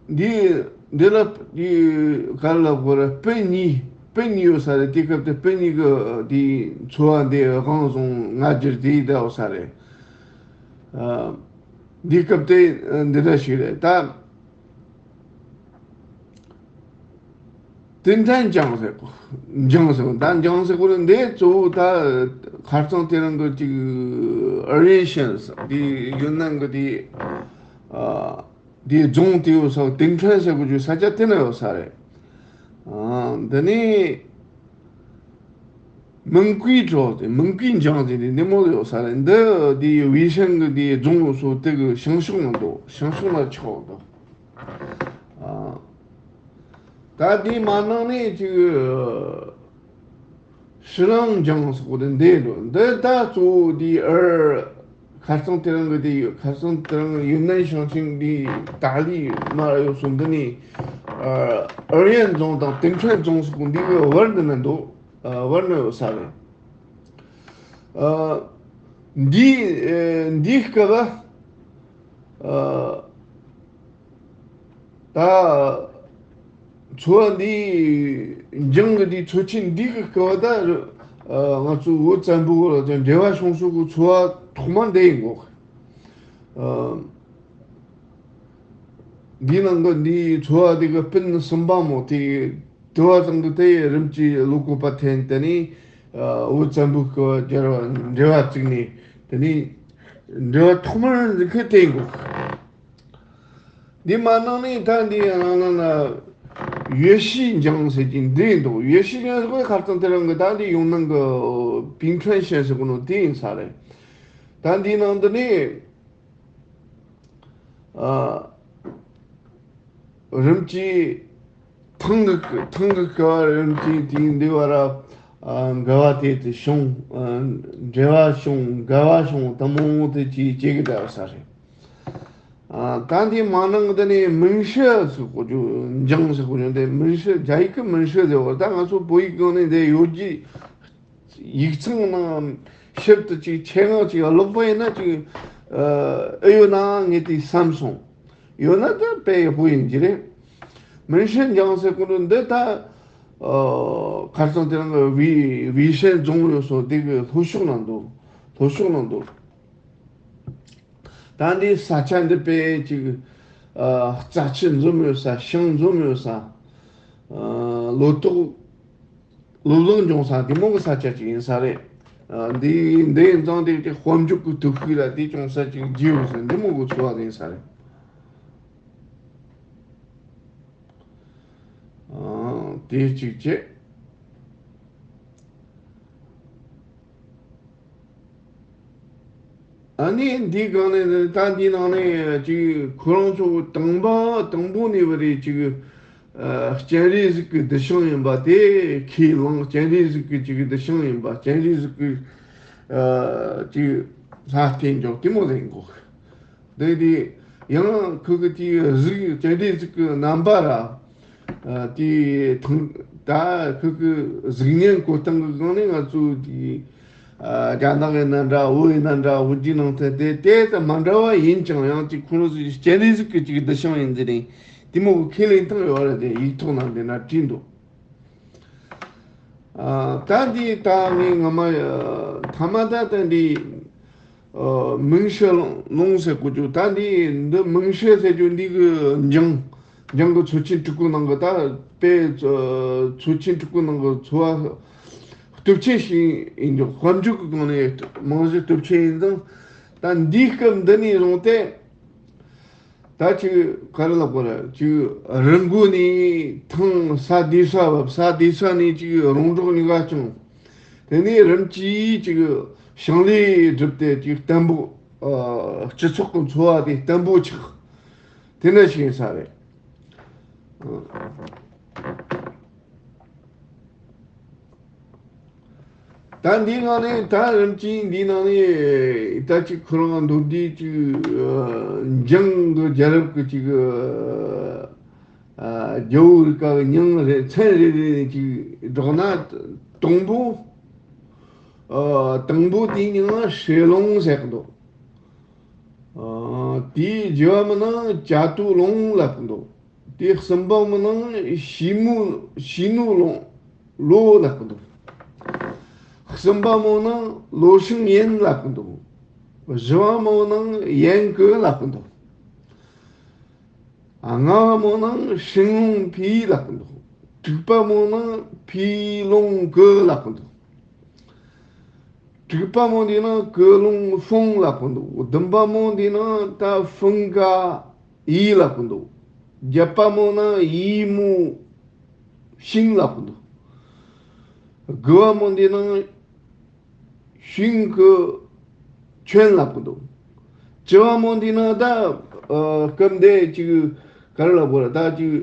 འདི་འདི་ལ་འདི་ག་ལ་གོ་ར་སྤུན་གཉིས། སྤུན་གཉིས་ཡོད་ས་རེད། དེའི་སྐབས་དེ་སྤུན་གཉིས་ཀྱི་དེའི་འཚོ་བ་འདི་དབང་བཟུང་ང་རྒྱལ་དེ་ཡི་བསྡད་ཡོད་ས་རེད། ཨ། འདིའི་སྐབས་དེ་འདི་འདྲ་ཞིག་རེད་ད། ཏིན་ཁྲན་ཅང་ཟེར་གོ། ཅང་ཟེར་གོ། ད་ཅང་ཟེར་གོ་ནི་འདི་གཙོ་བོ་ད་ཁ་རྩང་དེ་རིང་གི་ཅིག་ཨར་ཡན་ཤན་ཟེར་འདི་ཡུན་ནན་གི་དེ། ཨ། འདི་རྫོང་དེ་ཡོད་ས་ཏིན་ཁྲན་ཟེར་གོ་ཅིག་ས་ཆ་དེ་ན་ཡོད་ས་རེད། ཨ། འདི་ནི། མིང་ཀུའི་ཁྲོ་དེ་མིང་ཀུའི་འཇང་དེ་དེ་འདི་མོ་ཡོད་ས་རེད། འདི་དེ་ཝེ་ཧྲན་གི་དེ་རྫོང་ཡོད་སོ་དེ་གི་བྱང་ཕྱོགས་ན་འདུག། བྱང་ཕྱོགས་ན་ཆགས་འདུག། ཨ། ད་དེ་མ་ནང་ནས་ཅིག་ཧྲི་རང་འཇང་སོགས་དེ་འདི་འདུག། འདི་ད་གཙོ་བོ་དེ་ཨར་ཁ་སང་དེ་རིང་གི་དེ་ཡོད། ཁ་སང་དེ་རིང་ཡུན་ནན་ཞིང་ཆེན་དེ་ཏཱ་ལི་མར་ཡོད་སོ་འདི་ནས་ཨར་ཡན་རྫོང་དང་ཏིན་ཁྲན་རྫོང་སོགས་འདི་གི་བར་འདི་ན་འདུག། ཨ། བར་ན་ཡོད་ས་རེད། ཨ། འདི། ཨ། འདིའི་སྐབས། ཨ། ད་འཚོ་བ་འདི་འཇང་གི་འདི་འཚོ་ཆེན་འདི་གི་སྐབས་ད། ཨ། ང་ཚོ་བོད་བཙན་པོ་ལ་དང་འབྲེལ་བ་བྱུང་སོ་གི་འཚོ་བ་ཐོག་མ་འདི་ཡིན་གོ། ཨ། འདི་ནང་གི་འདི་འཚོ་བ་འདི་གི་སྤུན་གསུམ་པ་མོ་དེ། དུ་བ་ཚང་གི་དེ་རིམ་གྱིས་བློ་བཀོད་པ་འཐེན། དེ་ནས་བོད་བཙན་པོའི་སྐབས་འབྲེལ་བ་བཙུགས་ནས། དེ་ནས་འབྲེལ་བ་ཐོག་མར་འཛིན་མཁན་དེ་ཡིན་གོ། འདི་མ་ནང་ནས་ད་འདི་ནང་ན་ཡེ་ཤི་འཇང་ཟེར་གྱི་འདི་འདུག། ཡེ་ཤི་འཇང་ཟེར་གོ་ཁ་རྩང་དེ་རིང་གི་ད་འདི་ཡུན་ནན་གི་པིང་ཁྲན་ཤན་ཟེར་གོ་ནོ་དེ་ཡིན་ས་རེད། ད་འདི་ནང་འདི་ནས། ཨ། རིམ་གྱིས་ཐང་གི་ཐང་གི་སྐབས་རིམ་གྱིས་དེའི་འདི་བར། ཨ། འགལ་བ་དེ་དེ་བྱུང་། ཨ། འབྲེལ་བ་བྱུང་། འགལ་བ་བྱུང་། དེ་མོ་དེ་ཅིག་ཅིག་གི་འདྲ་ས་རེད། ཨ། ད་འདི་མ་ནང་འདི་ནས་མིན་ཧྲི་ཟེར་གོ་རྒྱུ། འཇང་ཟེར་གོ་རྒྱུ་འདི་མིན་ཧྲི། རྒྱ་ཡིག་གི་མིན་ཧྲི་ཟེར་བ། ད་ང་ཚོ་བོད་ཡིག་སྒང་ནས་འདི་ཡོད་རྒྱུ། ཡིག་ཚང་ནང་ཞིབ་ཏུ་ཅིག་ཆེད་མངགས་ཅིག་ཀློག་པ་ཡིན་ན་ཅིག་ཨ། ཨེ་ཡོད་ན་ངས་དེ་བསམ་སོང་། ཡོད་ན་ད་དཔེ་ཡག་པོ་ཡིན་གྱི་རེད། མིན་ཧྲི་འཇང་ཟེར་གོ་ནོ་འདི་ད། ཨ། ཁ་སང་དེ་རིང་གི་ཝེ་ཝེ་ཧྲན་རྫོང་ཡོད་སོ་དེ་གི་ལྷོ་ཕྱོགས་ན་འདུག། ལྷོ་ཕྱོགས་ན་འདུག། ད་འདི་ས་ཆ་འདི་དཔེ་ཅིག། ཨ། རྩྭ་ཆུ་འཛོམས་ཡོད་ས། ཞིང་འཛོམས་ཡོད་ས། ཨ། ལོ་ཏོག་ལོ་ལོན་འབྱུང་ས་དེ་མོ་གི་ས་ཆ་ཅིག་ཡིན་ས་རེད། ཨ། འདི་འདི་ཡིན་ཙང་དེ་དེ་དཔལ་འབྱོར་གི་སྟོབས་ཤུགས་ལ་དེ་ཅུང་ཟད་ཅིག་རྒྱས་ཡོད་ས་འདི་མོ་གི་འཚོ་བ་ཡིན་ས་རེད། ཨ། དེ་གཅིག་བྱས། ཨ་ནི་འདི་སྒང་ནས་ད་འདི་ནང་ནས་ཅིག་ཁོ་རང་ཚོ་དང་པོ་དང་པོ་ནས་བ་རེད། ཅིག་ཨ། སྤྱན་རས་གཟིགས་ཀྱི་གདུལ་ཞིང་ཡིན་པ་དེ་ཁས་བླངས། སྤྱན་རས་གཟིགས་ཀྱི་ཅིག་གདུལ་ཞིང་ཡིན་པ། སྤྱན་རས་གཟིགས་ཀྱི་ཨ་ཅིག་ལྷ་རྟེན་འཇོག་དེ་མོ་ཟིག་ཡིན་གོ། དེ་དེ་ཡང་ཁོ་གི་དེའི་གཟུགས། སྤྱན་རས་གཟིགས་ཀྱི་རྣམ་པ་ར། ཨ། དེའི་ཐང་། ད་ཁོ་གི་གཟུགས་བརྙན་བཀོད་སྟངས་ཀྱི་སྒང་ནས་ང་ཚོ་དེའི། ཨ། རྒྱ་ནག་ཡིན་ན་འདྲ། བོད་ཡིན་ན་འདྲ། བོད་བརྒྱུད་ནང་བསྟན་དེ་དེ་ད་མ་འདྲ་བ་ཡིན་ཀྱང་། ཡང་ཅིག་ཁོ་རང་ཚོའི་སྤྱན་རས་གཟིགས་ཀྱི་ཅིག་གདུལ་ཞིང་ཡིན་ཟེར་ནས་དེ་མོ་གི་ཁས་ལེན་སྟངས་ཡོད་རེད། དེ་ཡིག་ཐོག་ནང་འདི་ན་བྲིས་འདུག། ཨ། ད་འདི་ད་ངས་ངོ་མ་ཐ་མ་ད་ད་འདི་ཨ། མིང་ཧྲི་ལུང་ཟེར་གོ་རྒྱུ། ད་འདི་འདི་མིང་ཧྲི་ཟེར་རྒྱུ་འདི་གི་འཇང་། འཇང་གི་མཚོ་ཆེན་སྤྲུལ་སྐུ་ནང་གི། ད་དཔེ་མཚོ་ཆེན་སྤྲུལ་སྐུ་ནང་གི་འཚོ་བ་སྟོབས་ཆེན་ཞིག་ཡིན་རྒྱུ། དཔལ་འབྱོར་གི་སྒང་ནས་རྨང་གཞི་སྟོབས་ཆེན་ཡིན་ཙང་། ད་འདིའི་སྐབས་འདི་ནས་བཟུང་སྟེ། ད་ཅིག་ག་རེ་ལབ་དགོས་རེད། ཅིག་རི་མགོ་ནས་ཐང་ས་དེ་ས་བབས། ས་དེ་ས་ནས་ཅིག་རོང་འབྲོག་གཉིས་ཀ་བྱུང་། དེ་ནས་རིམ་གྱིས་ཅིག་ཞིང་ལས་བསྒྲུབས་ཏེ་ཅིག་བརྟན་པོ། ཨ། སྤྱི་ཚོགས་ཀྱི་འཚོ་བ་དེ་བརྟན་པོ་ཆགས། དེ་འདྲ་ཞིག་ཡིན་ས་རེད། ཨ། ད་འདིའི་ནང་ནས་ད་རིམ་གྱིས་འདིའི་ནང་ནས་ད་ཅིག་ཁོ་རང་མདོར་བསྡུས་ཅིག་ཨ། འཇང་གི་རྒྱལ་རབས་ཀྱི་ཅིག་ཨ། རྒྱལ་པོ་རིགས་ཀ་གི་མིང་རེ་མཚན་རེ་རེ་ནས་ཅིག་བསྒྲགས་ན། དང་པོ། ཨ། དང་པོ་དེའི་མིང་ལ་ཧྲེ་ལུང་ཟེར་གི་འདུག། ཨ། དེའི་རྗེས་པ་མིན་ན་ཅ་ཏུ་ལུང་ལབ་གི་འདུག། དེ་གསུམ་པ་མིན་ན་ཤི་མུ་ཤི་ནུ་ལུང་ ལོ་ལབ་གི་འདུག་གསུམ་པ་མོ་ནང་ལོ་ཤིང་ཡན་ལབ་གི་འདུག་བཞི་བ་མོ་ནང་ཡན་ཀི་ལབ་གི་འདུག་ལྔ་བ་མོ་ནང་ཤིང་ལུང་ཕི་ལབ་གི་འདུག་དྲུག་པ་མོ་ནང་ཕི་ལུང་ཀི་ལབ་གི་འདུག་དྲུག་པ་མོ་འདི་ནང་ཀི་ལུང་ཧྥུང་ལབ་གི་འདུག་བདུན་པ་མོ་འདི་ནང་ད་ཧྥུང་ཀ་ཡི་ལབ་གི་འདུག་བརྒྱད་པ་མོ་ནང་ཡི་མུ་ཤིང་ལབ་གི་འདུག་དགུ་བ་མོ་འདི་ནང་ཤིང་གི་ཁྱོན་ལབ་གི་འདུག་བཅུ་བ་མོ་འདི་ནང་ད་ཨ་སྐབས་འདི་ཅིག་ག་རེ་ལབ་དགོས་རེད། ད་ཅིག་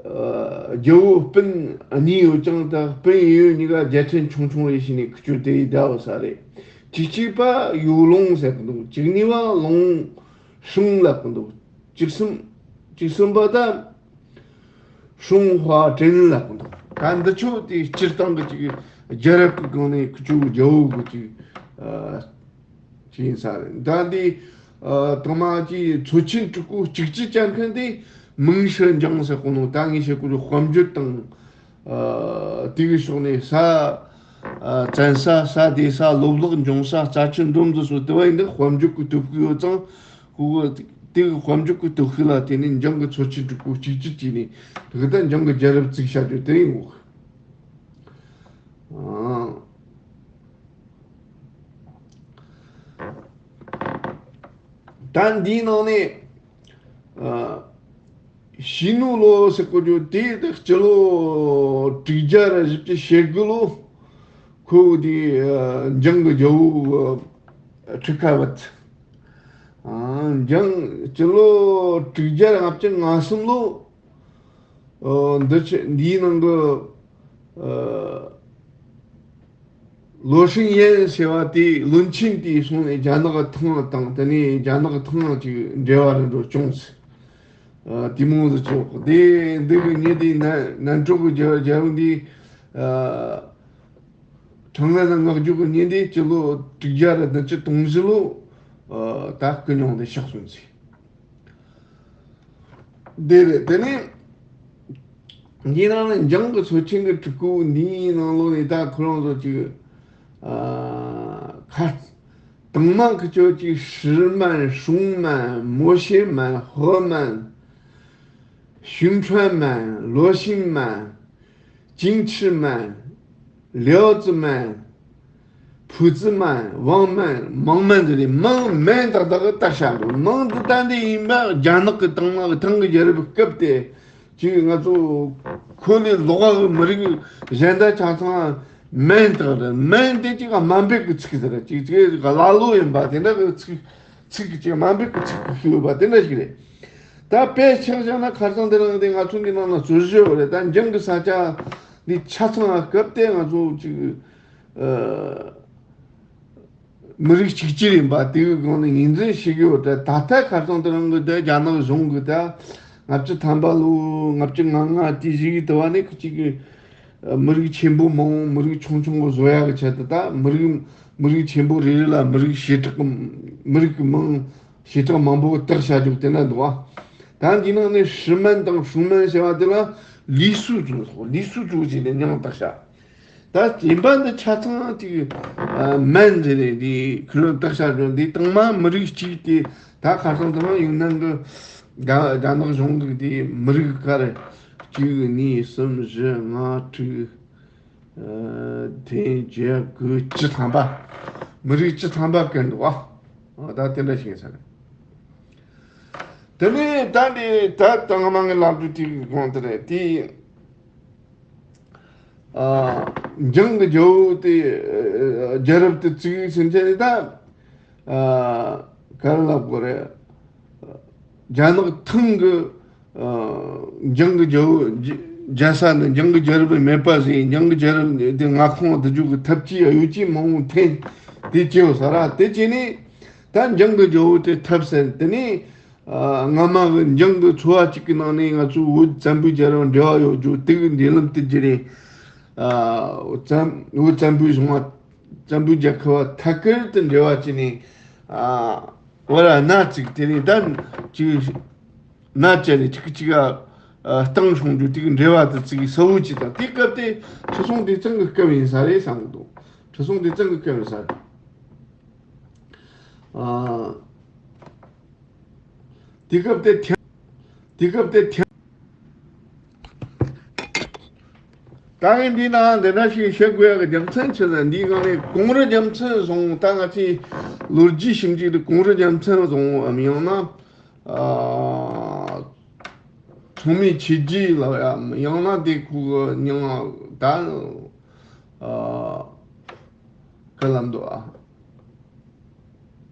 ཨ་རྒྱལ་པོ་སྤུན་གཉིས་ཡོད་ཀྱང་ད་སྤུན་ཡོད་གཉིས་ཀ་རྒྱལ་ཕྲན་ཆུང་ཆུང་རེད་ཟེར་ནས་ཁུ་ཆུ་དེ་ཡི་ཟླ་བ་ས་རེད། བཅུ་གཅིག་པ་ཡུ་ལུང་ཟེར་གི་འདུག་བཅུ་གཉིས་པ་ལུང་ཧྲུང་ལབ་གི་འདུག་བཅུ་གསུམ་བཅུ་གསུམ་པ་ད་ཧྲུང་ཧྭ་ཀྲིན་ལབ་གི་འདུག་ད་འདི་ཆོ་དེ་སྤྱིར་བཏང་གི་ཅིག་རྒྱལ་རབས་ཀྱི་སྒང་ནས་ཁུ་ཆུ་རྒྱལ་པོ་གི་ཅིག་ཨ་ཅིག་ཡིན་ས་རེད། ད་འདི་ཨ་དང་མ་ཅིག་མཚོ་ཆེན་སྤྲུལ་སྐུ་གཅིག་གཅིག་ཅན་མཁན་དེ་མིང་ཧྲི་འཇང་ཟེར་གོ་ནོ། ད་ངས་བཤད་གོ་རྒྱུ་དཔལ་འབྱོར་དང་ཨ་དེ་གི་ཕྱོགས་ནས་ས་ཨ་བཙན་ས་ས་དེ་ས་ལོ་ལེགས་འབྱུང་ས་རྩ་ཆེན་འགྲོ་འདི་ཚོ་དེ་བ་ཡིན་ན་དཔལ་འབྱོར་གྱི་སྟོབས་ཤུགས་ཡོད་ཙང་ཁོ་གི་དེ་གི་དཔལ་འབྱོར་གྱི་སྟོབས་ཤུགས་ལ་བརྟེན་ནས་འཇང་གི་མཚོ་ཆེན་སྤྲུལ་སྐུ་གཅིག་གཅིག་བྱས་ནས་དེ་གི་ད་འཇང་གི་རྒྱལ་རབས་བཙུགས་བྱ་རྒྱུ་དེ་ཡིན་གོ། ཨང་། ད་འདིའི་ནང་ནས་ཨ་ཤིང་ནུ་ལོ་ཟེར་གོ་རྒྱུ་དེ་དེ་སྤྱི་ལོ་དྲུག་བརྒྱ་ར་བཞི་བཅུ་ཞེ་དགུ་ལོ་ཁོ་དེ་ཨ་འཇང་གི་རྒྱལ་པོ་ཨ་ཁྲི་ཁ་བུད། ཨ་འཇང་སྤྱི་ལོ་དྲུག་བརྒྱ་ར་ལྔ་བཅུ་ང་གསུམ་ལོ། ཨོ་འདི་ཆེ་འདིའི་ནང་གི་ཨ་ལོ་ཧྲིང་ཡན་ཟེར་བ་དེ་བློན་ཆེན་དེས་སོང་ནས་རྒྱ་ནག་གི་ཐང་དང་དེ་ནས་རྒྱ་ནག་གི་ཐང་ཅིག་འབྲེལ་བ་རིམ་གྲོ་བྱུང་ཟེར། ཨ་དེ་མོ་ཟིག་ཆོག་དེ་འདི་གི་ཉིན་དེ་ནན་ནན་ཀྲོ་གི་རྒྱལ་རྒྱལ་པོ་འདི་ཨ་ཁྲང་ལན་ན་མངགས་རྒྱུ་གི་ཉིན་དེ་སྤྱི་ལོ་དྲུག་བརྒྱ་ར་བདུན་ཅུ་དོན་བཞི་ལོ་ཨ་ད་སྐུ་མྱོང་དེ་གཤེགས་སོང་ཟེར། དེ་རེད། དེ་ནས་འདིའི་ནང་ནས་འཇང་གི་མཚོ་ཆེན་གྱི་སྤྲུལ་སྐུ་འདིའི་ནང་ལོགས་ནས་ད་ཁོ་རང་ཚོ་ཅིག་ཨ་ཁ་དང་མ་ཁི་ཆོ་ཅིག་ཧྲི་མན་ཧྲུང་མན་མོ་ཤེ་མན་ཧོ་མན་ཤུན་ཁྲོན་མན་ལོ་ཤིང་མན་ཅིང་ཆི་མན། ལེའོ་ཙི་མན། ཕུ་ཙི་མན། ཝང་མན། མང་མན་ཟེར་ནས་མང་མན་ཏག་ཏག་གི་བཏགས་བཞག་འདུག་མང་དུ་བཏགས་འདི་ཡིན་པ་རྒྱ་ནག་གི་དང་མ་གི་ཐང་གི་རྒྱལ་རབས་སྐབས་དེ་ཅིག་ང་ཚོ་ཁོ་ལས་ལོག་གི་མི་རིགས་གཞན་དག་ཆ་ཚང་མན་ཏག་རེད། མན་དེ་ཅིག་དམའ་འབེབས་ཀྱི་ཚིག་ཟེར་ཅིག་ཅིག་ཀླ་ཀློ་ཡིན་པ་དེ་འདྲ་གི་ཚིག་ཚིག་གི་ཅིག་དམའ་འབེབས་ཀྱི་ཚིག་གི་ཤུ་ཡོད་པ་དེ་འདྲ་ཞིག་རེད། ད་དཔེ་ཆ་བཞག་ན་ཁ་སང་དེ་རིང་དེ་ང་ཚོ་འདི་ནང་ན་རྩོད་གཞི་ཡོད་རེད། ད་འཇང་གི་ས་ཆ་འདི་ཆ་ཚང་སྐབས་དེ་ང་ཚོ་ཅིག་ཨ་མི་རིགས་གཅིག་གྱུར་ཡིན་པ་དེ་གི་སྒང་ནས་ངོས་འཛིན་བྱེད་ཀྱི་ཡོད་རེད། ད་ལྟ་ཁ་སང་དེ་རིང་གི་དེ་རྒྱ་ནག་གཞུང་གི་ད་ལྔ་བཅུ་ཐམ་པ་ལོ་ལྔ་བཅུ་ང་ལྔ་དེ་བཞི་གི་དུ་བ་ནས་ཁུ་ཅིག་གི་མི་རིགས་ཆེན་པོ་མང་པོ་མི་རིགས་ཆུང་ཆུང་གི་བཟོ་ཡག་གི་ཆེད་དུ་ད་མི་རིགས་མི་རིགས་ཆེན་པོ་རེ་རེ་ལ་མི་རིགས་བྱེ་བྲག་གི་མི་རིགས་ཀྱི་མིང་བྱེ་བྲག་མང་པོ་བཏགས་བྱ་རྒྱུ་དེ་འདྲ་འདུག་བ། ད་འདི་ནང་ནས་ཧྲི་མན་དང་ཧྲུང་མན་ཟེར་བ་དེ་ལ་ལི་སུ་ཙུ་ལི་སུ་ཙུ་ཟེར་ནས་མིང་བཏགས་བྱ། ད་སྦྱིན་པ་འདི་ཆ་ཚང་ཅིག་ཨ་མན་ཟེར་ནས་འདི་ཁུ་རུ་བཏགས་བྱ་རྒྱུ་འདི་དང་མ་མི་རིགས་གཅིག་དེ་ད་ཁ་སང་དང་ཡུན་ནན་གི་རྒྱ་རྒྱ་ནག་གཞུང་གི་འདི་མི་རིགས་ཁར་གཅིག་གཉིས་གསུམ་བཞི་ལྔ་དྲུག་ཨ་ཐེངས་བརྒྱད་དགུ་བཅུ་ཐམ་པ། མི་རིགས་བཅུ་ཐམ་པ་བཀལ་འདུག་བ། ཨ་ད་དེ་འདྲ་ཞིག་ཡིན་ས་རེད། དེ་ནས་ད་འདི་ད་དང་མ་ངའི་ལམ་དུ་དེ་གི་དགོངས་དེ་རེད་དེ། ཨ་འཇང་གི་རྒྱལ་པོ་དེ་ཨ་རྒྱལ་རབས་དེ་བཙུགས་ཟིན་ཚེ་ད་ཨ་ག་རེ་ལབ་དགོས་རེད། རྒྱ་ནག་ཐང་གི་ཨ་འཇང་གི་རྒྱལ་པོ་རྒྱ་རྒྱལ་ས་ནི་འཇང་གི་རྒྱལ་རབས་མེད་པ་ཟིག་འཇང་གི་རྒྱལ་རབས་དེ་མངའ་ཁོངས་བསྡུ་རྒྱུ་གི་ཐབས་ཇུས་གཡོ་ཇུས་མང་པོ་འཐེན་དེ་བྱས་ཡོད་ས་ར། དེ་བྱས་ནས་ད་འཇང་གི་རྒྱལ་པོ་དེ་ཐབས་ཟིན་དེ་ནས་ཨ་སྔ་མ་གི་འཇང་གི་ཚོ་བ་གཅིག་གི་ནང་ནས་ང་ཚོ་བོད་བཙན་པོའི་རྒྱལ་རབས་འབྲེལ་བ་ཡོད་རྒྱུ་དེ་གི་འབྲེལ་ལམ་དེ་བརྒྱུད་ནས་ཨ་བཙན་བོད་བཙན་པོའི་གཞུང་བ་བཙན་པོའི་རྒྱལ་ཁབ་བ་ཐད་ཀར་དུ་འབྲེལ་བ་བྱས་ནས་ཨ་བར་སྣ་ཚིག་དེ་ནས་ད་ཅིག་སྣ་བཅད་ནས་གཅིག་གཅིག་ག་ ཨ། བཏང་སོང་རྒྱུ་དེ་གི་འབྲེལ་བ་དེ་ཙི་གི་གསལ་བོ་ཅིག་དང་། དེ་སྐབས་དེ་ཁྲི་སྲོང་ལྡེ་བཙན་གི་སྐབས་ཡིན་ས་རེད་བསམ་གི་འདུག་ཁྲི་སྲོང་ལྡེ་བཙན་གི་སྐབས་ཡིན་ས་རེད། ཨ། དེ་སྐབས་དེ་ཐེ། དེ་སྐབས་དེ་ཐེ། ད་ངས་འདི་ནང་འདི་འདྲ་ཞིག་བཤད་དགོས་ཡག་གི་རྒྱུ་མཚན་ཆི་ཟེར། འདིའི་སྒང་ནས་གོང་རི་རྒྱལ་མཚན་བཟང་པོ། ད་ང་ཚོས་ལོ་རྒྱུས་ཞིབ་འཇུག་དེ་གོང་རི་རྒྱལ་མཚན་བཟང་པོའམ་ཡང་ན། ཨ། ཚང་མས་ཆོས་རྒྱལ་ལབ་ཡག་ཡང་ན་དེ་ཁོ་གི་མྱིང་ད། ཨ། ག་ལབ་འདུག་ཨ།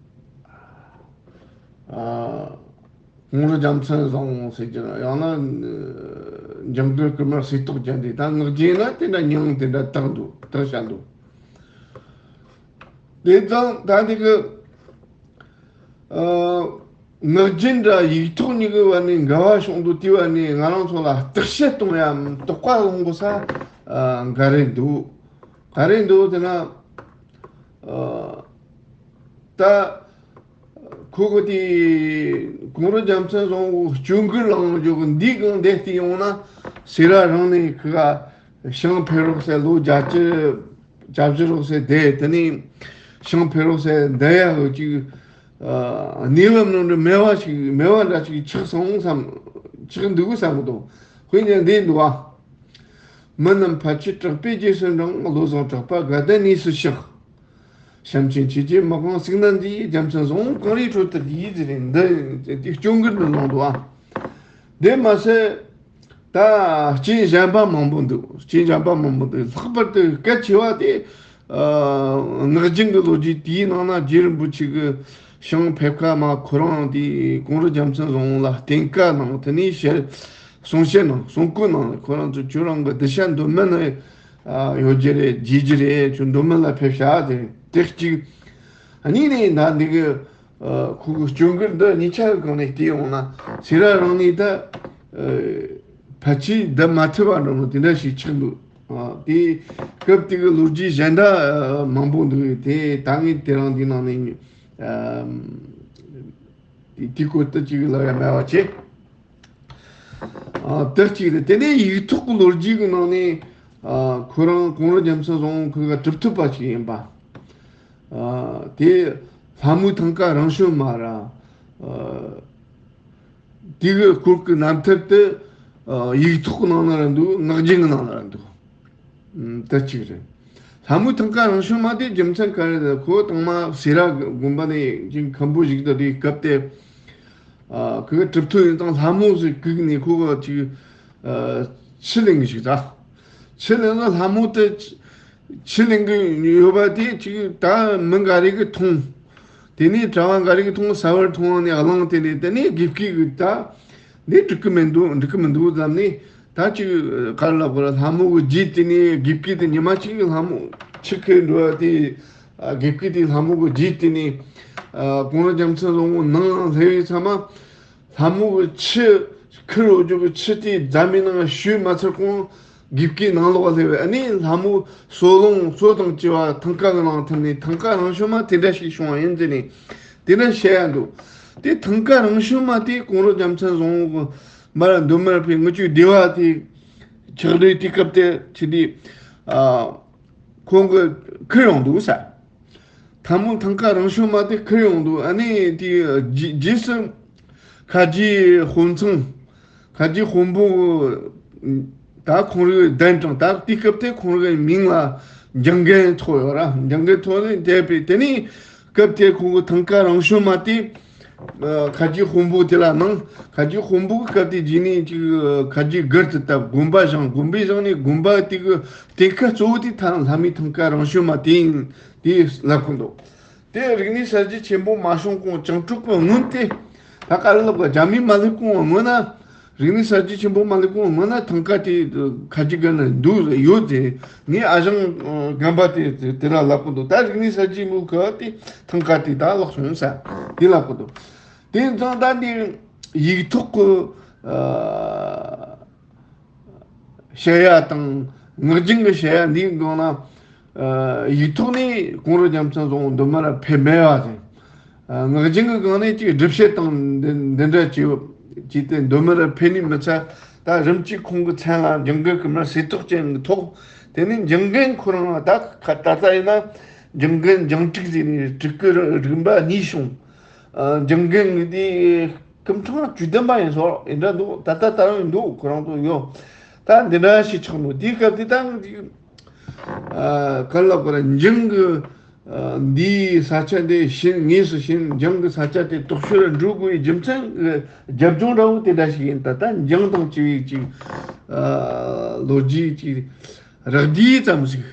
ཨ། གོང་རི་རྒྱལ་མཚན་བཟང་པོ་ཟེར་གྱི་ན། ཡང་ན་འཇང་དགུན་སྐུ་དམར་གསེར་ཏོག་ཅན། དེ་ད་ངག་རྒྱུན་ན་དེ་འདྲ་མྱིང་དེ་འདྲ་བཏགས་འདུག་བཏགས་བཞག་འདུག་དེ་ཙང་ད་འདི་གི། ཨ། ངག་རྒྱུན་ར་ཡིག་ཐོག་གཉིས་ཀྱི་བར་ནས་འགལ་བ་བྱུང་འདུག་དེའི་བར་ནས་ང་རང་ཚོ་ལ་བརྟག་དཔྱད་གཏོང་ཡག་དོགས་པ་སློང་དགོས་ས། ཨ། ག་རེ་འདུག་ག་རེ་འདུག་ཟེར་ན། ཨ། ད་ཁོ་གི་དེ་གོང་རི་རྒྱལ་མཚན་བཟང་པོ་སྐྱབས་མགོན་ལངས་རྒྱུ་གི་འདི་གང་འདི་བལྟས་ཡོང་ན། སེ་ར་རང་ནས་ཁི་ག་ཞང་ཕེབས་རོགས་ཟེར། ལོ་བརྒྱད་ཅུ་གྱ་བཞི་རོགས་ཟེར་བསྡད། དེ་ནས་ཞང་ཕེབས་རོགས་ཟེར་བསྡད་ཡག་གི་ཅིག་ཨ། གནས་བབ་ནང་དུ་མེད་པ་ཞིག་མེད་པ་འདྲ་ཞིག་ཆགས་སོང་བསམ། ཆགས་འདུག་བསམ་གི་འདུག་དཔེ་ཉིད་འདི་འདུག་ཨ། མི་རྣམས་ཕལ་ཆེར་གྲགས་པའི་རྗེས་སུ་འབྲང་། བློ་བཟང་གྲགས་པ་དགའ་ལྡན་གནས་སུ་གཤེགས། བྱམས་ཆེན་ཆོས་རྗེ་མི་དབང་གཙུག་ན་མཛེས། རྒྱལ་མཚན་བཟང་པོ་གངས་རིའི་ཁྲོད་དུ་བསྡུས་ཟེར་ནས། འདི་སྐྱབས་མགོན་དུ་གནང་འདུག་ཨ། དེ་མ་ཟད། ད་རྐྱེན་གཞན་པ་མང་པོ་འདུག་རྐྱེན་གཞན་པ་མང་པོ་འདུག་ལྷག་པར་དུ་གལ་ཆེ་བ་དེ། ཨ། ངག་རྒྱུན་གྱི་ལོ་རྒྱུས་དེའི་ནང་ན་རྗེ་རིན་པོ་ཆེ་གི་ཞང་ཕེབས་ཁ་མ་ཁོ་རང་དེ་གོང་རི་རྒྱལ་མཚན་བཟང་པོ་ལ་བསྟན་བཀའ་གནང་། དེ་ནས་ཞལ་གསུང་བཤད་གནང་། གསུང་བཀོད་གནང་། ཁོ་རང་ཚོ་ཁྱོད་རང་གི་གདུལ་བྱ་མདོ་སྨད་ན་ཡོད་རྒྱུ་རེད། རྒྱས་རྒྱུ་རེད། ཁྱོད་མདོ་སྨད་ལ་ཕེབས་ཤོག་དེ་དེ་གཅིག་གཉིས་ནས་ད་འདི་གི། ཨ། ཁོ་གི་སྐྱབས་མགོན་འདི་གཉིས་ཆ་གི་སྒང་ནས་བལྟས་ཡོང་ན། སེ་ར་རང་ནས་ད། ཨ། ཕལ་ཆེར་བསྡད་མ་ཐུབ་པ་འདྲ་མོ་དེ་འདྲ་ཞིག་ཆགས་འདུག་ཨ། དེ་སྐབས་དེ་གི་ལོ་རྒྱུས་གཞན་དག་མང་པོ་འདུག་དེ་ད་ངས་དེ་རིང་འདི་ནང་ནས། ཨ། དེ་དེ་སྐོར་དུ་ཅིག་ལབ་ཡ་མེད་པ་བྱས། ཨ། དེ་གཅིག་རེད། དེ་ནས་ཡིག་ཐོག་གི་ལོ་རྒྱུས་ཀྱི་ནང་ནས། ཨ། ཁོ་རང་གོང་རི་རྒྱལ་མཚན་བཟང་པོ་ཁོ་ག་གྲུབ་ཐོབ་པ་ཞིག་ཡིན་པ། ཨ། དེ་ལྷ་མོའི་ཐང་ཀ་རང་བྱོན་མ་ར། ཨ། དེ་གི་སྐོར་གྱི་རྣམ་ཐར་དེ། ཨ། ཡིག་ཐོག་གི་ནང་ན་ར་འདུག་ངག་རྒྱུན་གྱི་ནང་ན་ར་འདུག་ཨ། དེ་གཅིག་རེད། ལྷ་མོའི་ཐང་ཀ་རང་བྱོན་མ་དེ་རྒྱུ་མཚན་ག་རེ་རེད། ཁོ་དང་མ་སེ་ར་དགོན་པ་ནས་ཅིག་མཁན་པོ་ཞིག་དང་དེའི་སྐབས་དེ། ཨ། ཁོ་གྲུབ་ཐོབ་ཡིན་དང་ལྷ་མོ་ཟིག་བཀུག་ནས་ཁོ་ག་ཅིག་ཨ། ཆུ་ལེན་གི་ཞིག་ད། ཆུ་ལེན་ན་ལྷ་མོ་དེ་ཆུ་ཆུ་ལེན་གི་ཡོད་པ་དེ་ཅིག་ད་མི་འགའ་རེ་གི་མཐོང་། དེ་ནས་གྲྭ་བ་འགའ་རེ་གི་མཐོང་། ས་བར་མཐོང་ནས་གླེང་། དེ་ནས་དེ་ནས་དགེ་བསྐོས་གི་ད་འདི་འགྲིག་གི་མི་འདུག་འགྲིག་གི་མི་འདུག་བསམ་ནས། ད་ཅིག་ག་རེ་ལབ་དགོས་ར། ལྷ་མོ་གི་རྗེས་དེ་ནས་དགེ་བསྐོས་དེ་ཉི་མ་གཅིག་གི་ལྷ་མོ་ཆུ་ཁོལ་འགྲོ་བ་དེ། ཨ། དགེ་བསྐོས་དེ་ལྷ་མོ་གི་རྗེས་དེ་ནས། ཨ། གོང་རི་རྒྱལ་མཚན་བཟང་པོ་ནང་སླེབས་པའི་ཚེ་མ། ལྷ་མོ་གི་ཆུ་ཁོལ་འགྲོ་རྒྱུ་གི་ཆུ་དེ་རྫ་མའི་ནང་བཞུད་མ་ཚར་གོང་། དགེ་བསྐོས་ནང་ལོགས་སླེབས་པས། ཨ་ནི་ལྷ་མོ་སོ་ལོང་སོ་དང་བཅས་པ་ཐང་ཀ་གི་ནང་ཐིམ་ནས། ཐང་ཀ་རང་བྱོན་མ་དེ་འདྲ་ཞིག་བྱུང་བ་ཡིན་ཟེར་ནས་དེ་འདྲ་བཤད་ཡ་འདུག་དེ་ཐང་ཀ་རང་བྱོན་མ་དེ་གོང་རི་རྒྱལ་མཚན་བཟང་པོ་གི་མར་མདོ་སྨད་ཕེབས། ངི་ཆོའི་སྡེ་བ་དེ་ཆགས་དུས་དེ་སྐབས་དེ་ཆི་དེ། ཨ། ཁོང་གི་ཁུར་ཡོང་འདུག་ས། ཐང་མོ་ཐང་ཀ་རང་བྱོན་མ་དེ་ཁུར་ཡོང་འདུག་ཨ་ནི་དེ་རྗེས་རྗེས་སུ་ཁ་རྗེ་དཔོན་ཚང་། ཁ་རྗེ་དཔོན་པོ། ད་ཁོང་རའི་གདན་དྲངས། ད་དེ་སྐབས་དེ་ཁོང་རའི་མིང་ལ་འཇང་རྒན་ཐོགས་ཡོད་ར། འཇང་རྒན་ཐོགས་ནས་བསྡད་པས། དེ་ནས་སྐབས་དེ་ཁོང་གི་ཐང་ཀ་རང་བྱོན་མ་དེ། ཨ། ཁ་རྗེ་དཔོན་པོ་དེ་ལ་གནང་། ཁ་རྗེ་དཔོན་པོ་གི་སྐབས་དེ་རྗེས་ནས་ཅིག་ཁ་རྗེ་སྒར་དུ་བཏབ། དགོན་པ་བཞེངས། དགོན་པ་བཞེངས་ནས་དགོན་པ་དེ་གི་གཏེར་ཁ་གཙོ་བོ་དེ་ཐང་ལྷ་མོའི་ཐང་ཀ་རང་བྱོན་མ་དེ་ཡིན། དེ་ལབ་གི་འདུག་དེ་རིག་གནས་གསར་བརྗེ་ཆེན་པོ་མ་བྱུང་གོང་། བཅིངས་འགྲོལ་གི་སྔོན་དེ། ད་ག་རེ་ལབ་དགོས། རྒྱ་མི་མ་སླེབས་གོང་སྔོན་ན། རིག་གནས་གསར་བརྗེ་ཆེན་པོ་མ་སླེབས་གོང་སྔོན་ན་ཐང་ཀ་དེ་ཁ་ཅིག་ག་ན་འདུག་ཡོད་དེ། ངའི་ཨ་ཞང་རྒན་པ་དེ་དེ་ལ་ལབ་གི་འདུག་ད་རིག་གནས་གསར་བརྗེ་མུ་ག་དེ་ཐང་ཀ་དེ་ད་བརླག་སོང་ས་དེ་ལབ་གི་འདུག་དེ་ཙང་ད་འདི་ཡིག་ཐོག་གི་ཨ། བཤད་ཡ་དང་ངག་རྒྱུན་གྱི་བཤད་ཡ་འདིའི་སྒང་ན། ཨ། ཡིག་ཐོག་ནས་གོང་རི་རྒྱལ་མཚན་བཟང་པོ་མདོ་སྨད་ལ་ཕེབས་མེད་པ་དང་། ཨ། ངག་རྒྱུན་གྱི་སྒང་ནས་ཅིག་སྒྲུབ་བྱེད་དང་འདི་འདི་འདྲ་བྱས་བྱས་ཏེ་མདོ་སྨད་ལ་ཕེབས་ནས་མི་ཚད། ད་རིམ་གྱིས་ཁོང་གི་མཚན་ལ་འཇང་དགུན་གྱི་མིང་གསོས་ཐོག་ཅན་གྱི་ཐོག་དེ་ནས་འཇང་དགུན་ཁོ་རང་ད་ད་ལྟ་ཡིན་ན་འཇང་དགུན་འཇང་ཀྲིག་ཟེར་ནས་ཀྲིག་གི་རིག་པ་གཉིས་བྱུང་། ཨ། འཇང་དགུན་གྱི་དེ་སྐུ་ཕྲེང་བཅུ་བདུན་པ་ཡིན་སོགས་ཡིན་འདྲ་འདུག་ད་ལྟ་ད་རུང་འདུག་ཁོ་རང་ཚོ་ཡོད། ད་འདི་འདྲ་ཞིག་ཆགས་འདུག་དེའི་སྐབས་དེ་ད་ཨ། ག་ལ་གོ་ར་འཇང་གི་ཨ། འདིའི་ས་ཆ་འདི་ཕྱིན་དངོས་སུ་ཕྱིན་འཇང་གི་ས་ཆ་དེ་དོག་ཤོར་འགྲོ་དགོས་པའི་རྒྱུ་མཚན་གྱི་རྒྱབ་ལྗོངས་འདྲ་བོ་དེ་འདྲ་ཞིག་ཡིན། ད་ལྟ་འཇང་དང་བཅས་པའི་ཅིག་ཨ། ལོ་རྒྱུས་ཅིག་རགས་བསྡུས་ཙམ་ཞིག་